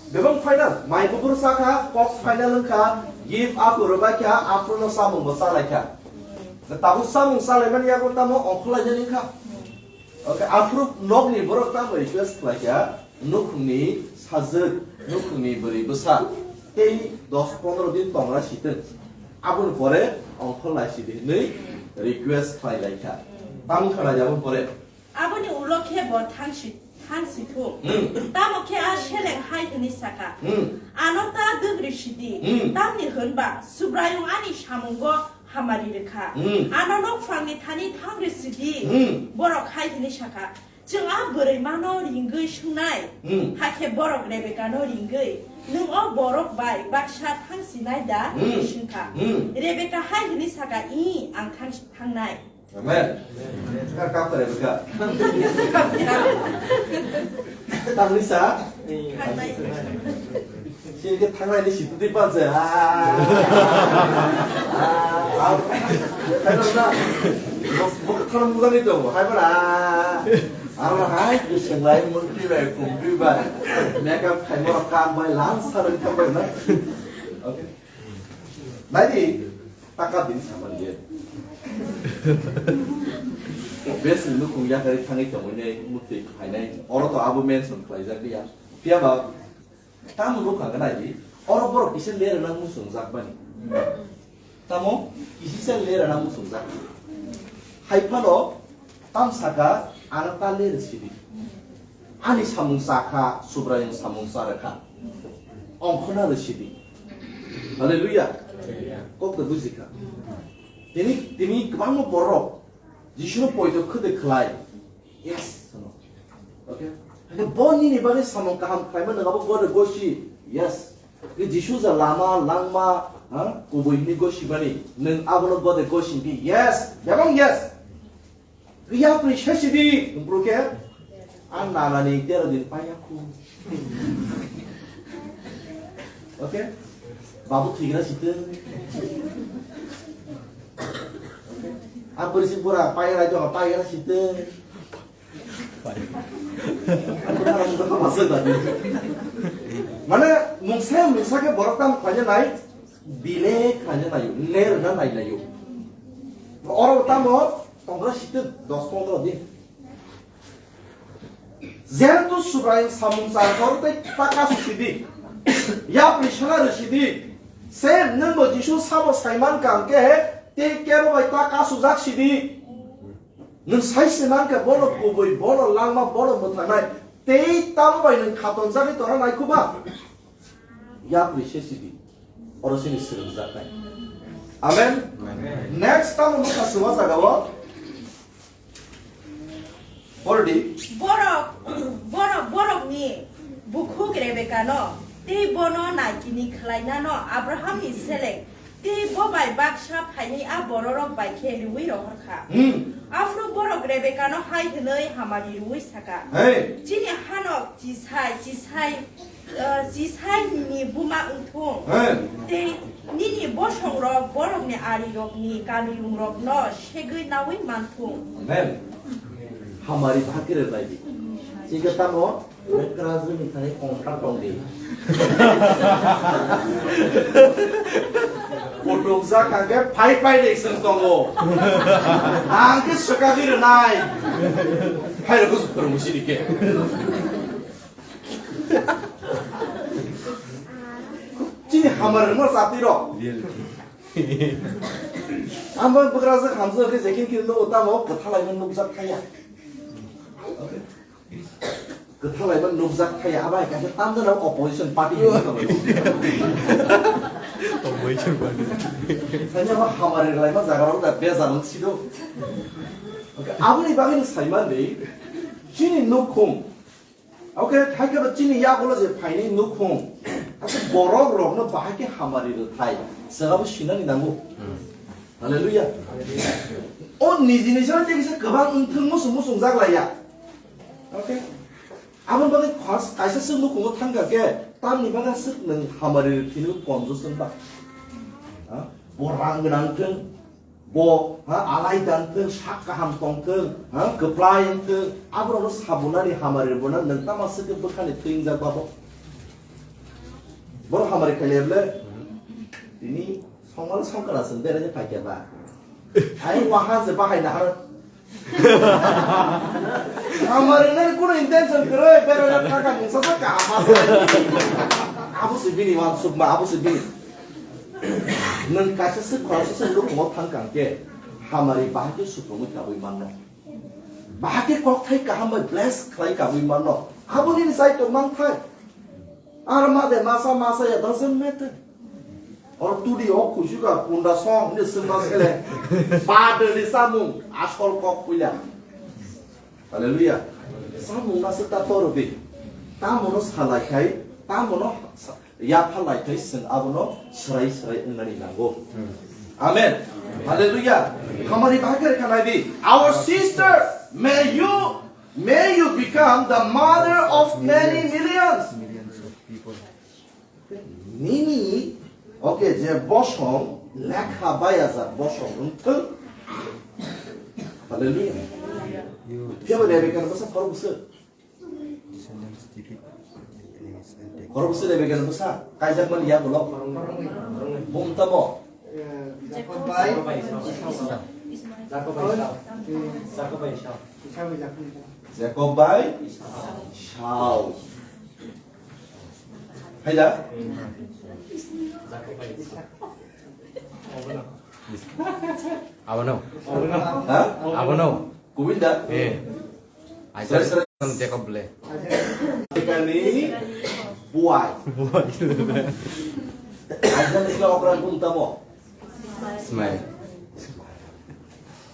Bebak final, mai buphuru sakha, kok final wngkha, gift aphuru rwbaikha, aphuru no samung bo chalaikha. Tabuk samung chalaimani yago tamo ongkhorlainani wngkha. Okay, aphuru nokni borok tamo request khlaikha, nukhungni sajwk, nukhungni bwrwi bwsa, tei dos pondro din tongra sitwng. Aboni pore ongkhorlai sidi hinwi request khlailaikha. Tamo wngkha naidi aboni pore. Aboni ulo khe bo thangsi, thangsi thung. Hmm. Tamo khe a seleng hai hwnwi sakha, Hmm. "Ano ta dwgri sidi, Hmm. tamni hwn ba Subraiyung ani samungo hamari rwkha. Hmm. Ano nokphangni thani thangri sidi." Hmm. Borok hai hwnwi sakha, "Chwng a bwrwimano ringwi swngnai." Hmm. Hakhe borok Rebekano ringwi, "Nwng o borok bai baksa thangsinai da?" Hmm. hwnwi swngkha. Hmm. Rebeka hai hwnwi sakha, "Ih, ang thangsi thangnai." Amen. Kar kap tare bika. Tangni sa? Sini ke thangnai ni situ di pa se. Ah. Ah. Bok bok thang muda ni dong. Hai bara. Aro hai ke senglai murti bai kumpi bai. Makeup khai mo kam bai lang sarang kam bai na. Okay. Naidi, taka din samani ye. Bes ni nukung yakari thangwi tongwi nai, mutwi khainai. Oro to abo mention khlaijak liya. Phiya ba, tamo nukha gana di, oro borok kisa lera nang muchungjak bani. Tamo, kisa lera nang muchungjak. Hai phano, tam saka, ano ta lera sidi. Ani samung sakha, Subraiyung samung sa rwkha. Ongkhorna rw sidi. Hallelujah. Kok to bujikha. Tini, tini kwbangma borok Jisuno poito khwdwi khlai. Yes, hwno. Okay? Hake bo nini bagwi samung kaham khlaima nang abo God gosi. Yes. Ke Jisu ja lama, langma, ha? Kubui hini gosi bani. Nang abono God gosi di. Yes. Bebang yes. Yapri sesi di, bro ke? An nana ni tero din paya ku. Okay? Babu thigra siteng. An berisi pura paya raja paya siteng. Mane mungsa mungsa ke borok tam paya nai, bile kanya nayo, ler na nai nayo. Oro tamo tongra siteng dos pondro din. Jehetu Subraiyung samung char hor tei ta kasu sidi. Yapri sana rw sidi. Se nwng bo Jisu sabo saiman kang ke he, tei kebo bai ta kasu jak sidi. Nwng sai se man kha bono kubui, bono langma, bono mwthangnai. Tei tamo bai nwng khaton jagwi tona nai khuba. Yapri se sidi. Oro sini swrwngjaknai. Amen? Amen. Next tamo nukha suma jagao. Already. Borok, borok, borokni bukhuk Rebekano tei bono naikini khlainano Abrahamni seleng tei bo bai baksa phainwi a bororok bai khe rwui rohorkha. Hmm. Aphuru borok Rebekano hai hwnwi hamari rwui saka, Hey. Chini hanok chisai, chisai, Ah, Jisai nini buma wngthung. Amen. Tei nini bosongrok borokni arirokni kaniyungrokno segwi naui manthung. Amen. Hamari bhakire bai di. Chika tamo,Okrajwini thani contract tong di. Kutuk jak hangke phai phai ni seng tongo. Ang ke swkagwi rwnai. Hai rok swk rwng sini ke. Chini hamar rwngma chati rok. Ang bo bwkrajak hamjak khe jekin kiri nugo tamo kwthalai man nukjak thaya. Kwthalai man nukjak thaya, abai kaisa tamjana opposition party hinwi tongwi. Opposition party. Sanya ma hamari lai ma jaga rok da bejal sido. Aboni bagwi no saiman de. Chini nukhung. Oke, thaikhe ba chini yagulo je phainai nukhung. Asa borok rokno bahai khe hamari rwthai. Sengabo sinani nango. Hallelujah. O niji niji no tei kisa kwbang wngthung musung musung jaglaiya. Oke. Aboni bagwi khas kaisa swk nukhungo thangkha khe tamni bagwi swk nwng hamari rwthini konjo chwngba. Ha? Bo rang gwnang thung. Bo, ha, alai dan thung, sak kaham tong thung, ha, kwplai wng thung, aborokno sabunani hamari rwna nwng tama swkhe bwkhani thwi wngjak babo. Borok hamari khaile ble, tini songmano songkara chwng beraini phaikhe ba. Ai waha se bahai nahar. Hamari nani kuno intention kwrwi, beraini thangkha mungsa sa kaham asa. Abo se bini wansukma, abo se bini. Nwng kaisa swk khoroksa se nukhungo thang kang khe, hamari bahai khe sukrumwi kabui manno. Bahai khe kokthai kaham bai bless khlai kabui manno. Abo nini saito mangthai. Ar ma de masa masa ya doesn't matter. Or tudi o khuisuka punda song ni sumba sele. Ba de ni samung asol kok puila. Hallelujah. Samung na se ta toro di. Tamono salai khai, tamono sa- yapha lai khai seng abono srai srai wngnani nango. Amen. Hallelujah. Hamari bahai khe khanai di. Our sister, may you, may you become the mother of many millions. Nini, okay, je bosong, lekha bayajak bosong wngthung. Hallelujah. Phiya bo Rebekah no bwsa khorok bwswk. Khorok bwswk Rebekah no bwsa, kaijak mani ya bolok. Bum tamo. Jacob bai. Jacob bai Esau. Jacob bai Esau. Jacob bai Esau. Hai da? Abono. Ha? Abono. Kubui da? Eh. Aisa Jacob ble. Kani buai. Buai. Aisa ni okra bum tamo. Smile.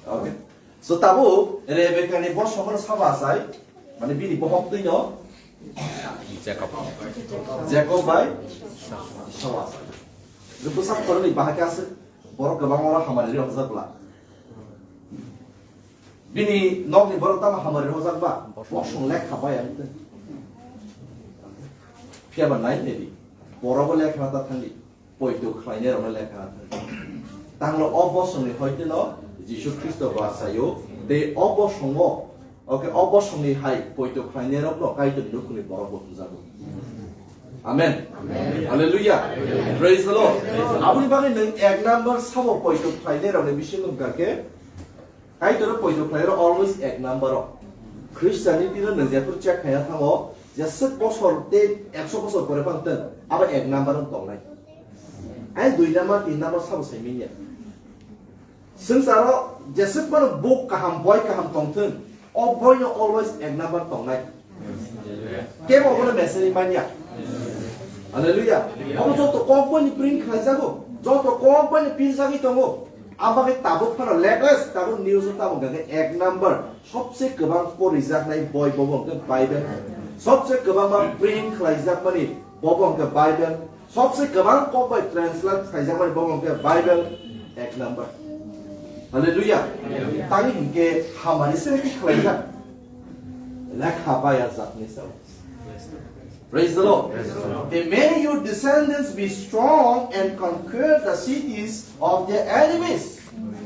Okay. So tabuk Rebekah ni bosong no sabo asai, mane bini bohok twi no Jacob. Jacob bai Esau asai. Bwsa khoroknwi bahai khe aswk borok kwbangma hamari rok jakla. Bini nokni borok tamo hamari rok jakba, bosong lekha bai ang twi. Phiya ba nai nedi, borok bo lekha ta thangdi. Poito khlainai rokno lekha. Tanglo o bosongni hoiteno Jisu Khristo basaio, tei o bosongo, oke, o bosongni hai poito khlainai rokno Kaitorni nukhungni borok bo tujago. Amen. Amen. Hallelujah. Amen. Praise the Lord. Praise the Lord. Aboni bagwi nwng ek number sabo poito khlainai rokni bisingo wngkha khe, Kaitor poito khlairok always ek number o. Christianity no nwng jephru check khaina thango, jeswk bosor tei ekso bosor pore phang tong, abo ek number o tongnai. Ai dui number, tin number sabo sai minya. Swngcharo jeswk mano buk kaham, boi kaham tongthwng, o boi no always ek number tongnai. Kebo obono meseni manya. Hallelujah. Obo joto company print khlaijago, joto company pinjagwi tongo. Abagwi tabuk phano latest tabuk news o tamo hwnkha khe ek number sobse kwbang porijaknai boi bobo hwnkhe Bible. Sobse kwbangma print khlaijakmani bobo hwnkhe Bible. Sobse kwbang kok bai translate khaijakmani bobo hwnkhe Bible ek number. Hallelujah. Tani hinkhe hamari se khlaijak. Lekha baya jakni sao. Praise the Lord. Praise the Lord. May your descendants be strong and conquer the cities of their enemies.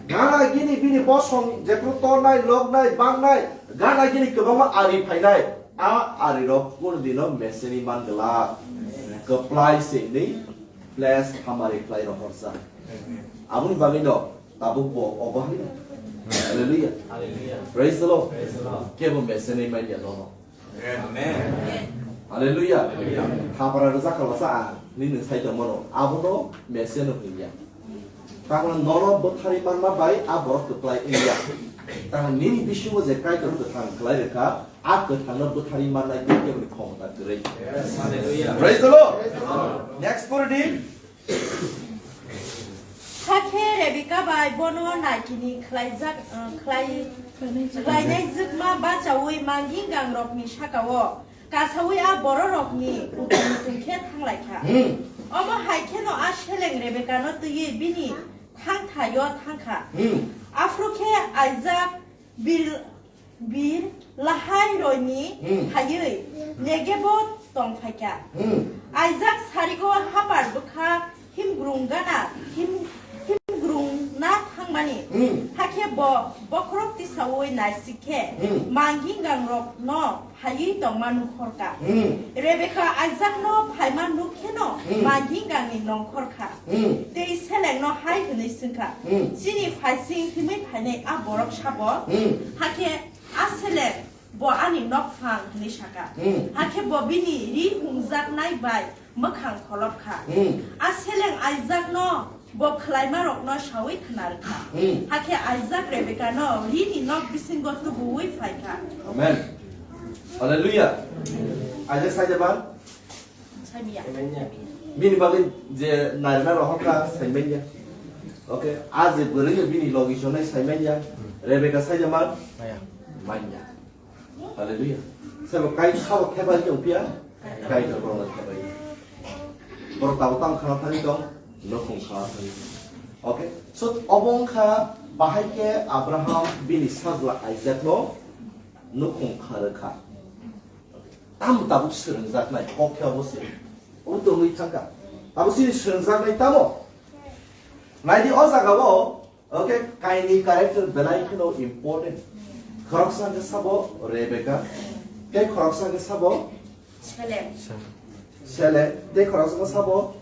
Gana gini bini bosong jephru tornai, lognai, bangnai, gana gini kwbangma ari phainai. A ari rok kun dino meseni mangla. Keplai sini bless hamari khlai rohorsa. Aboni bagwi no tabuk bo obo hai. Hallelujah. Hallelujah. Praise the Lord. Praise the Lord. Kebo meseni manya nono. Amen. Hallelujah. Hallelujah. Thapra rwjak kha lasa ang nini sai tongmano. Abono meseno hwnya. Tamo nono bwthari manma bai a borok kwplai wngya. Tamo nini bisingo je Kaitor kwthang khlai rwkha, a kwthangno bwthari mannai tei keboni khomota kwrwi. Yes. Hallelujah. Praise the Lord. Praise the Lord. Next pori di. Hakhe Rebeka bai bono naikini khlaijak, eh, khlai-, khlainai jwkma bachaui manggingangrokni sakao kasaui a bororokni kutung kutung khe thanglaikha. Hmm. Omo hai kheno a seleng Rebekano twiwi bini thangthaio thangkha. Hmm. Aphuru khe Aisak Bil-, Bir Lahai-roini Hmm. phaiwi Negebo tong phaikha. Hmm. Aisak sarigo hapar bwkha himgrung gana him-, himgrung na thangmani. Hmm. Hakhe bo bokhorok tisaui naisik khe Hmm. manggingangrokno phaiwi tongma nukhorkha. Hmm. Rebeka Aisakno phaima nuk kheno Hmm. mangginganni nongkhorkha. Hmm. Tei selengno hai hwnwi swngkha, Hmm. "Chini phaising thwimwi phainai a borok sabo?" Hmm. Hakhe a seleng, "Bo ani nokphang," hwnwi saka. Hmm. Hakhe bo bini ri hungjaknai bai mwkhang kholopkha. Hmm. A seleng Aijakno bo khlaimarokno saui khna rwkha. Hmm. Hakhe Aisak Rebekano rini nok bisingo tubuui phaikha. Amen. Hallelujah. Aisak saijaba? Saimanya. Bini bagwi je nairwkna rohorkha saimanya. Okay. A je bwrwino bini logi sonai saimanya. Rebeka saijama? Maya. Manya. Hallelujah. Sabo kai sabo khebai tong pia? Kai to borok khebai. Borok tabo tang khana thani tong, nukhung khana thani tong. Okay. So obo wngkha bahai khe Abraham bini sajla Aijakno nukhung kha rwkha. Tam tabuk swrwngjaknai kok khe obo se. Obo tongwi thangkha. Tabuk chini swrwngjaknai tamo? Naidi o jagao. Okay, kaini character belai kheno important. Khoroksa hwnkhe sabo Rebecca, tei khoroksa hwnkhe sabo Seleng. Seleng, tei khoroksa hwnkhe sabo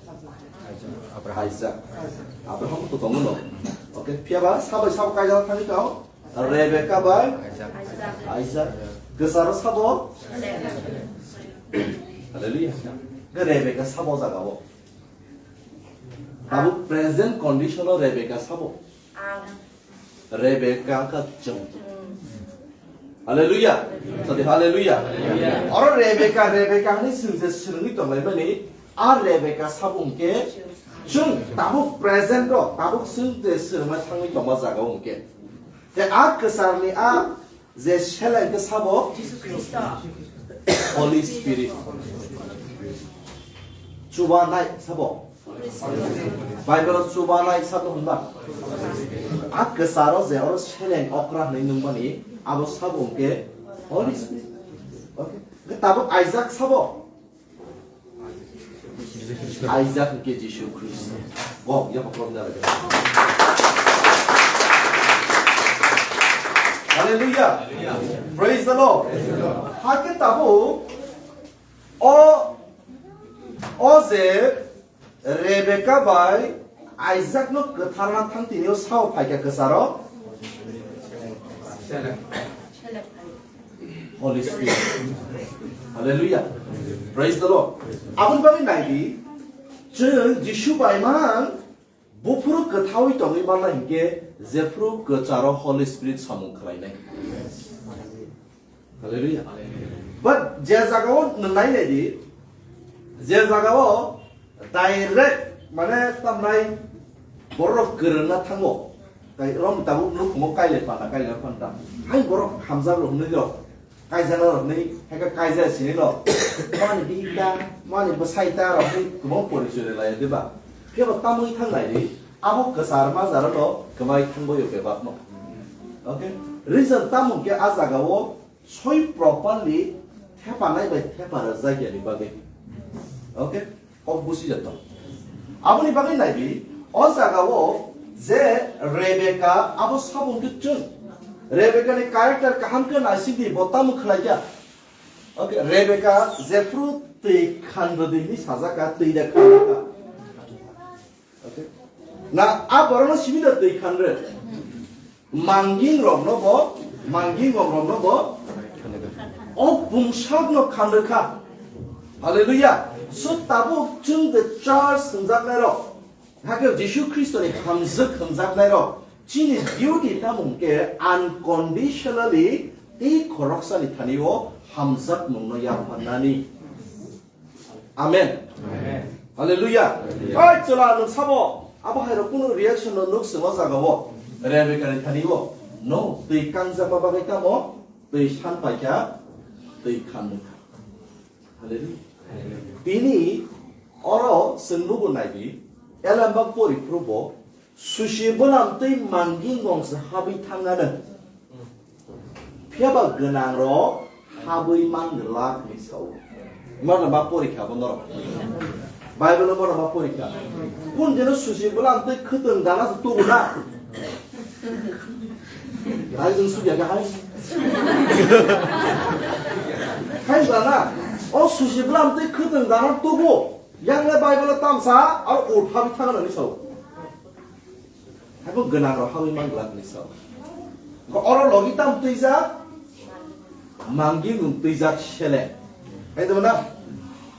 Isaac. Abraham to tongo no. Okay, phiyaba sabai sabo kaijak thani tong Rebecca bai Isaac. Kwcharo sabo Seleng. Hallelujah. Ke Rebecca sabo jagao. Abo present condition o Rebecca sabo. Ang. Rebecca ka chwng. Hmm. Hallelujah. Sadi hallelujah. Hallelujah. Oro Rebecca, Rebecca hwnwi swng je swrwngwi tonglaimani, a Rebecca sabo hwnkhe chwng tabuk present o, tabuk swng je swrwngma thangwi tongma jaga o hwnkhe. Te a kwcharni a Je seleng khe sabo Jisu Khristo. Holy Spirit. Chubanai sabo. Bible o chubanai sabo hwnba. A kwcharo je oro seleng okra hwnwi nungmani, abo sabo hwnkhe Holy Spirit. Okay. Khe tabuk Isaac sabo. Isaac hwnkhe Jisu Khristo. Bo, ya, bo, bo, ya, ya. Hallelujah. Praise the Lord. Hakhe tabuk o, o je Rebecca bai Isaac no kwtharna thang tini o sao phaikha kwcharo. Holy Spirit. Hallelujah. Praise the Lord. Aboni bagwi naidi, chwng Jisu bai man buphuru kwthaui tongwi manna hinkhe jephuru kwcharo Holy Spirit samung khlainai. Hallelujah. But je jagao nwngnai naidi, je jagao direct, mane, tamnai borok kwrwngna thango. Tai rom tabuk nukhungo kailai panda, kailai panda. Hai borok hamjak rok hwnwi rok, kaijak rok hwnwi, hai khe kaijak sini rok. Mani bihik ta, mani bwsai ta rok hwnwi kwbang porichoi rwlai, diba? Phiya bo tamwi thang nai di, abo kwchar majaro no kwmai thang boyo bebak no. Okay? Reason tamo hwnkhe a jagao soi properly thepanai bai thepa rwjak yani bagwi. Okay? Kok busi jato. Aboni bagwi naibi, o jagao je Rebecca abo sabo hwnkhe chwng. Rebecca ni character kaham khe naisingdi, bo tamo khlaikha. Okay, Rebecca jephru twi khan rwdi hinwi sajak kha, twi da khan rwkha. Okay. Na a borokno simi da twi khan rw. Manging rokno bo, manging rok rokno bo. O bumsokno khan rwkha. Hallelujah. So tabuk chwng the church hwnjaknai rok. Hakhe Jisu Khristo ni hamjwk hwnjaknai rok. Chini duty tamo hwnkhe unconditionally tei khoroksani thani o hamjakmungno yapharnani. Amen. Amen. Hallelujah. Hallelujah. Oi, chwla, nwng sabo, abo hai rok kunu reaction no nuk swngo jaga o. Rebecca ni thani o. No, twi kangjak ma bagwi tamo, twi san paikha, twi khan nukha. Hallelujah. Hallelujah. Tini oro chwng nugo naibi, elembak pori phuru bo, Susi bwlam twi manging gong se habwi thangna nang. Phiya ba gwnang rok habwi man glak ni sao. Mano ma porikha bo norok. Bible no mano ma porikha. Kun jeno susi bwlam twi khwtwng dana se tubu na. Hai jeng suya ga hai. Hai dana. O susi bwlam twi khwtwng dana tubu. Yang le Bible tamsa aro uthabi thangna ni sao. Haibo gwnang rok habwi man glak ni sao. Ko oro logi tam twijak, mangi nung twijak sele. Hai dama na?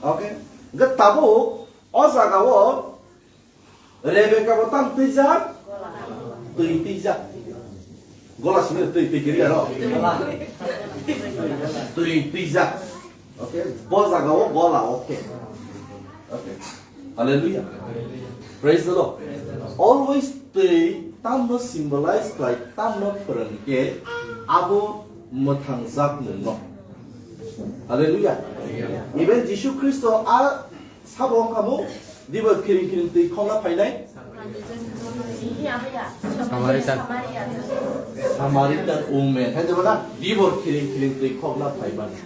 Okay. Ga tabuk o jaga o Rebecca bo tam twijak, twi twijak. Gola simi twi twi kiri aro. Twi twijak. Okay, bo jaga o gola, okay. Okay. Hallelujah. Praise the Lord. Always twi tamno symbolize khlai, tamno phwrwng khe abo mwthang jak mungno. Hallelujah. Even Jisu Khristo a sabo wngkha mo, dibor khiring khiring twi khokna phainai. Samaritan. Samaritan woman. Hai jeba na? Dibor khiring khiring twi khokna phaimani.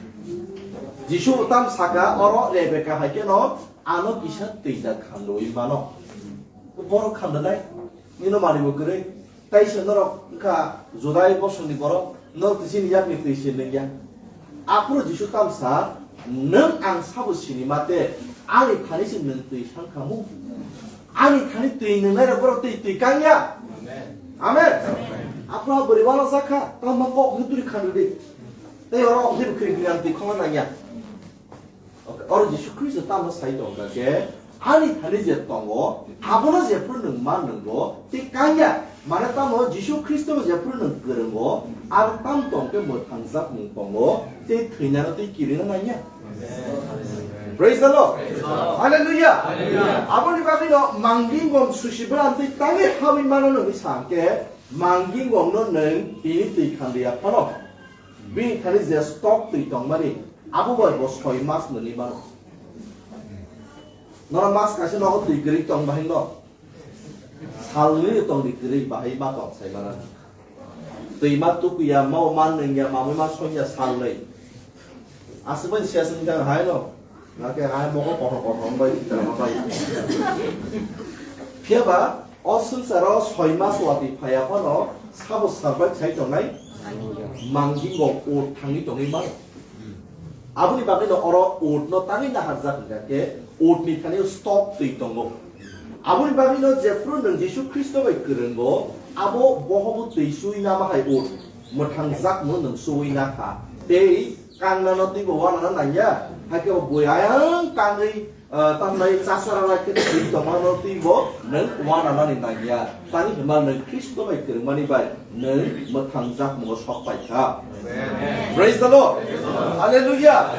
Jisu tam saka oro Rebecca hai khe no ano kisa twi da khandoi mano. Borok khandonai. Nino mani bo kwrwi. Tai se norok wngkha Judai bosongni borok. Norok twi chini yakni twi se nungya. Aphuru Jisu tamsa, "Nwng ang sabo sini mate, ani thani se nwng twi sankhamu? Ani thani twi nungnai rok borok twi twi kangya." Amen. Amen. Aphuru bwrwi wala jakha, tamo kok mutri khandudi. Tei oro him khri khri ang twi khongna nangya. Okay, oro Jisu Khristo tamo sai tongkha khe, ani thani je tongo, abono jephru nwng ma nwngo, tei kangya, mane tamo Jisu Khristo jephru nwng kwrwngo, aro tam tong khe mwthangjakmung tongo, tei thwinano tei kirino nangya. Praise the Lord. Hallelujah. Aboni bagwino manging gong susi bwlam tei tangwi habwi mano nungwi sa khe, manging gongno nwng tini twi khandwi ya phano. Bini thani je stock twi tongmani, abo bai bo soi mas nwnwi mano. Norok mas kaisa nogo twi kwrwi tong bahai no. Salnwi tong di kwrwi bahai ma tong sai mano. Twi ma tukuya, ma man nungya, mamwi ma songya salnwi. Aswk bai siya sing tang hai no. Nake hai moko kotor kotor bai tama bai. Phiya ba, o swngcharo soi mas watwi phaiya phano sabo survive khai tongnai manggingo ut thangwi tongwi mano. Aboni bagwino oro utno tangwi naharjak hwnkha khe utni thani stock twi tongo. Aboni bagwino jephru nwng Jisu Khristo bai kwrwngo, abo bohogo twi suwi nama hai ut mwthangjakno nwng suwi nakha. Tei kangnano twibo wanana nangya, hakhe bo bui ayang kangwi, ah, tamnai chasara lai khe twi tongmano twibo nwng wananani nangya. Tani hwnba nwng Khristo bai kwrwngmani bai nwng mwthangjakmungo sok paikha. Amen. Praise the Lord. Hallelujah.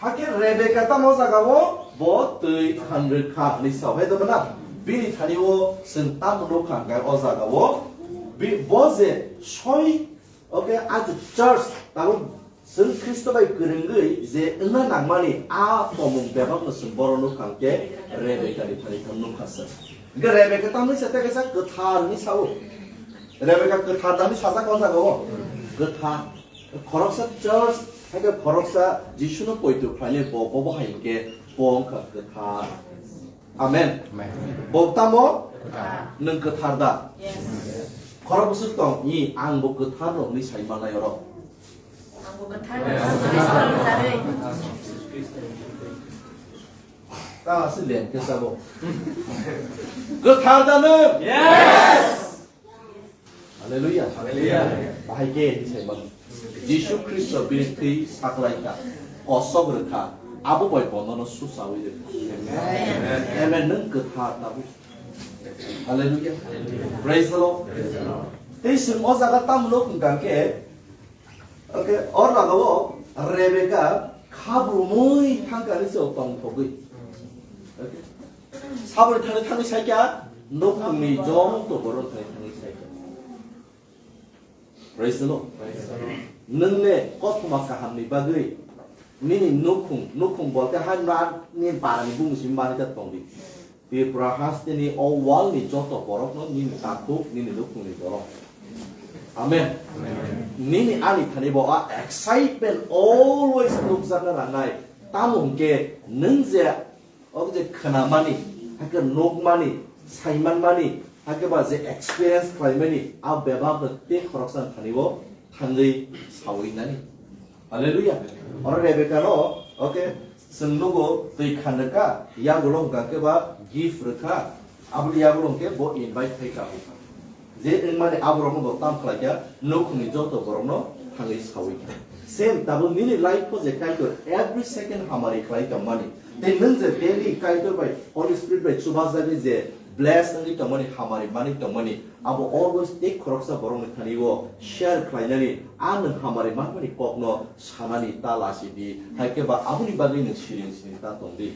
Hakhe Rebecca tamo jagao bo twi khanrwkha hwnwi sao hai dongna. Bini thani o chwng tamo nukha hwnkhe o jagao bi-, bo je soi, okay, as a church, tabuk chwng Khristo bai kwrwngwi je wngna nangmani a tongmung bebakno chwng bohrok nukha hwnkhe Rebecca ni thani thang nukha chwng. Hwnkhe Rebecca tamni sa tei kaisa kwthar hwnwi sao. Rebecca kwthar tamni sajak o jagao. Kwthar. Khoroksa church Hakhe khoroksa Jisuno poito khlainai bo, bo bo hai hwnkhe bo wngkha kwthar. Amen. Amen. Bo tamo? Kwthar. Nwng kwthar da? Yes. Khorok bwswk tong, i, ang bo kwthar no hwnwi sai manai oro. Ang bo kwthar no hwnwi sai manai. Ta se len khe sabo. Kwthar da nwng? Yes. Hallelujah. Hallelujah. Bahai khe di sai mano. Jisu Khristo bini thwi saklai kha, kosok rwkha, abo bai bonono susawi rwkha. Amen. Amen. Nwng kwthar tabuk. Hallelujah. Praise the Lord. Tei chwng o jaga tamo nuk hwnkha khe, okay, o jaga o Rebeka khabrumwi thangkha ni se tongthogwi. Okay. Saboni thani thani saikha, nukhungni joto borok thani thani saikha. Praise the Lord. Nwng ne kothoma kahamni bagwi nini nukhung, nukhung bolte ha na ni barani bumung simi manwi ta tongdi. Tripura hasteni o world ni joto borokno nini takhuk, nini nukhungni borok. Amen. Nini ani thani bo a excitement always nukjakna nangnai. Tamo hwnkhe nwng je Obo je khwnamani, hakhe nukmani, saimanmani, hakhe ba je experience khlaimani, a bebak no tei khoroksa thani o thangwi sawi nani. Hallelujah. Oro Rebecca no, okay, chwng nugo twi khan rwkha, yagulo hwnkha khe ba gift rwkha, aboni yagulo hwnkhe bo invite khai ka. Je wngmani aborokno bo tam khlaikha, nukhungni joto borokno thangwi sawi kha. Same tabuk nini life-o je Kaitor every second hamari khlai tongmani, tei nwng je daily Kaitor bai Holy Spirit bai chubajagwi je bless wngwi tongmani, hamari manwi tongmani, abo always tei khoroksa borokni thani-o share khlainani, a nwng hamari manmani kokno sanani ta lasi di, hai khe ba aboni bagwi nwng siring siring ta tong di.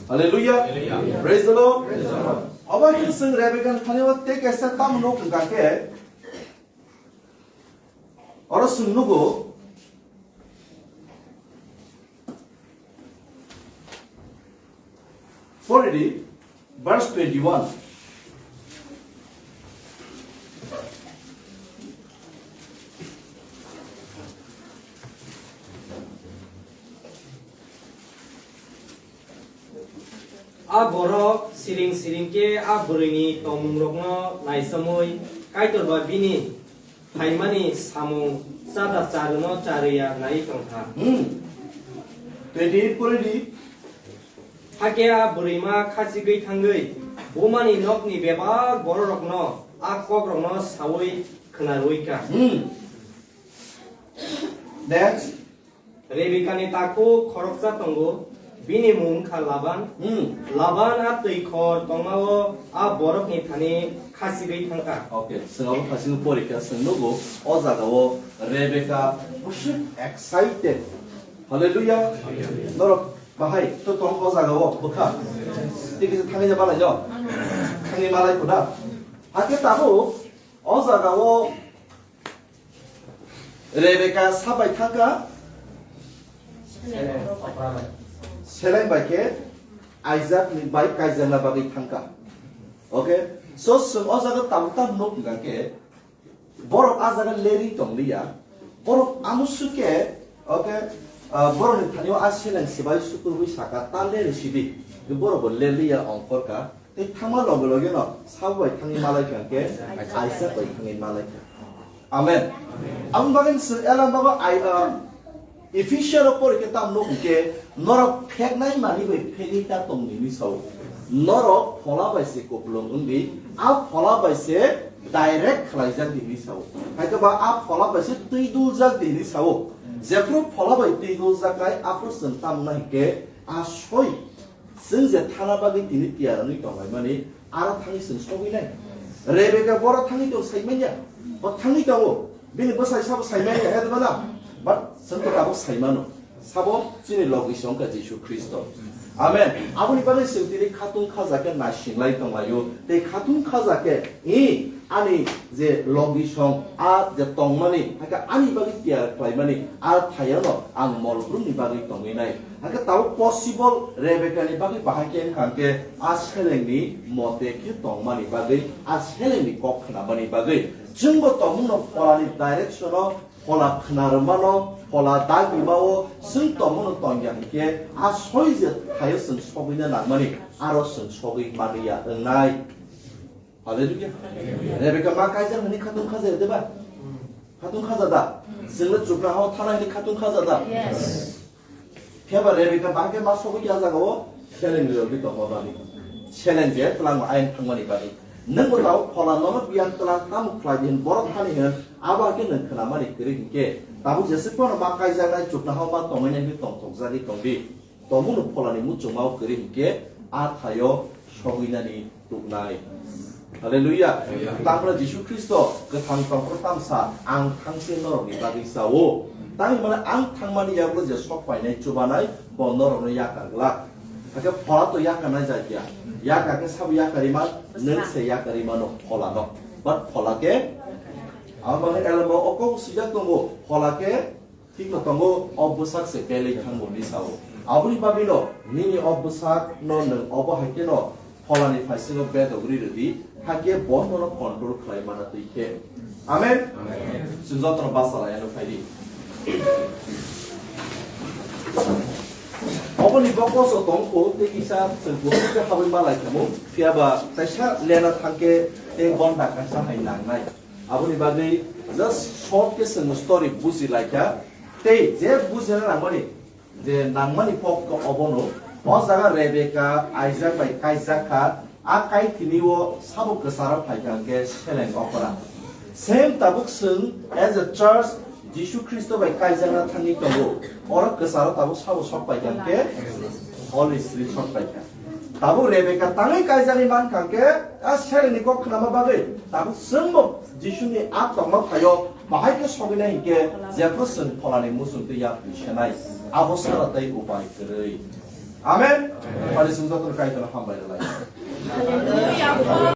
Hallelujah. Hallelujah. Praise the Lord. Praise the Lord. Obo khe chwng Rebecca ni thani o tei kaisa tamo nuk hwnkha khe, oro chwng nugo, pori di, verse twenty-one. A borok siring siring khe a bwrwini tongmungrokno naisamwi Kaitor ba bini phaimani samung chada charwno charwi ya nai tong kha. Hmm. Twenty-eight pori di. Hakhe a bwrwima khachigwi thangwi bumani nokni bebak bororokno a kokrokno saui khwnarwi kha. Hmm. Next. Rebekani takhuk khoroksa tongo, bini mung wngkha Laban. Hmm. Laban a twi khor tongmao a borokni thani khachigwi thangkha. Okay, chwng abo khachigwi porikha, chwng nugo o jagao Rebeka bwswk excited. Hallelujah. Norok bahai to tong o jagao bwkha. Tei kisa thangwi malai no. Thangwi malai kuda. Hakhe tabuk o jagao Rebeka sabai thangkha, seleng bai khe Isaac ni bai kaijakna bagwi thangkha. Okay, so chwng o jaga tabuk tam nuk hwnkha khe borok a jaga lerwi tong liya, borok amusu khe, okay, ah, borok ni thani o a seleng sibai sukurwi saka ta lerwi sidi, borok bo ler liya ongkhor kha. Tei thangma loge loge no sabo bai thangwi malai kha khe Isaac bai thangwi malai kha. Amen. Aboni bagwi chwng Ela bago ai, ah, Ephesians o pori khe tam nuk hwnkhe norok pheknai manwi bai phegwi ta tong nini sao. Norok phola bai se kupulung wngwi a phola bai se direct khlaijak di hinwi sao. Haikhe ba a phola bai se twi duljak di hinwi sao. Jephru phola bai twi duljak nai aphru chwng tam nai hwnkhe a soi. Chwng je thana bagwi tini tiyar wngwi tonglaimani, aro thangwi chwng sogwi nai. Rebeka boro thangwi tong sai manya, bo thangwi tongo. Bini bwsai sabo sai manya, he deba na? But chwng to tabuk sai mano. Sabo chini logi songkha Jisu Khristo. Amen. Aboni bagwi chwng tini khatung khaja khe naisinglai tonglaio. Tei khatung khaja khe, i, ani je logi song, a je tongmani, hakhe ani bagwi tiyar khlaimani, a thayano ang molbrumni bagwi tongwi nai. Hakhe tabuk possible Rebekani bagwi bahai khe wngkha khe a selengni mote khe tongmani bagwi, a selengni kok khnamani bagwi. Chwngbo tongmungno pholani direction-o phola khna rwmano, Phola dagimao chwng tongmano tongya hinkhe a soi je thaio chwng sogwina nangmani, aro chwng sogwi manliya wngnai. Hallelujah. Rebeka ma kaijak hwnwi khatung khaja, diba? Khatung khaja da? Chwngno chukna hao thana hwnwi khatung khaja da? Yes. Phiya ba Rebeka bahai khe ma sogwi ya jaga o seleng rwgwi tongma bagwi. Seleng je twlangma ayang thangmani bagwi. Nwng bo tabuk phola nono biyang twlang tamo khlai di hwn borok thani hwn, abo hai khe nwng khwnamani kwrwi hinkhe tabuk jesuk phano ma kaijaknai chukna hao ma tongwi nai hwnwi tongthokjagwi tong di. Tongmung no pholani muchungmao kwrwi hinkhe a thaio sogwinani tuknai. Hallelujah. Hallelujah. Tamra Jisu Khristo kwthang tongphuru tamsa ang thangse norokni bagwi sao. Tangwi mane ang thangmani yagulo je sok painai chubanai bo norokno yakar glak. Hakhe phola to yakarnai jakya. Yakar khe sabo yakari man, nwng se yakari mano pholano. But phola khe, ang mane elmo okok sijak tongo, phola khe Thikno tongo, o bwsak se belai thangbo hinwi sao. Aboni bagwino nini o bwsakno nwng obo hai kheno pholani phaisingo bedogri rwdi, hakhe bo nono control khlai mana twi khe. Amen? Amen. Chwng jotono basa laiyano phaidi. Oboni bo koso tongkho, tei kisa chwng kuphur khe habwi ma lai khamu, phiya ba kaisa lena thang khe tei bonda kaisa hai nangnai. Aboni bagwi just short khe chwng story buji lai kha. Tei je bujina nangmani, je nangmani pokto obono, o jaga Rebeka Isaac bai kaijak kha, a kaitini o sabo kwcharo phai kha hwnkhe seleng okra. Same tabuk chwng as a church Jisu Khristo bai kaijakna thangwi tongo. Oro kwcharo tabuk sabo sok pai kha hwnkhe Holy Spirit sok pai kha. Tabuk Rebeka tangwi kaijakwi man kha hwnkhe, a selengni kok khnama bagwi tabuk chwngbo Jisuni a tongma phaio bahai khe sogwinai hinkhe jephru chwng pholani muchungtwi yapri senai, abo sara tei upai kwrwi. Amen. Pari chwng jotono Kaitorno hambai rwlai.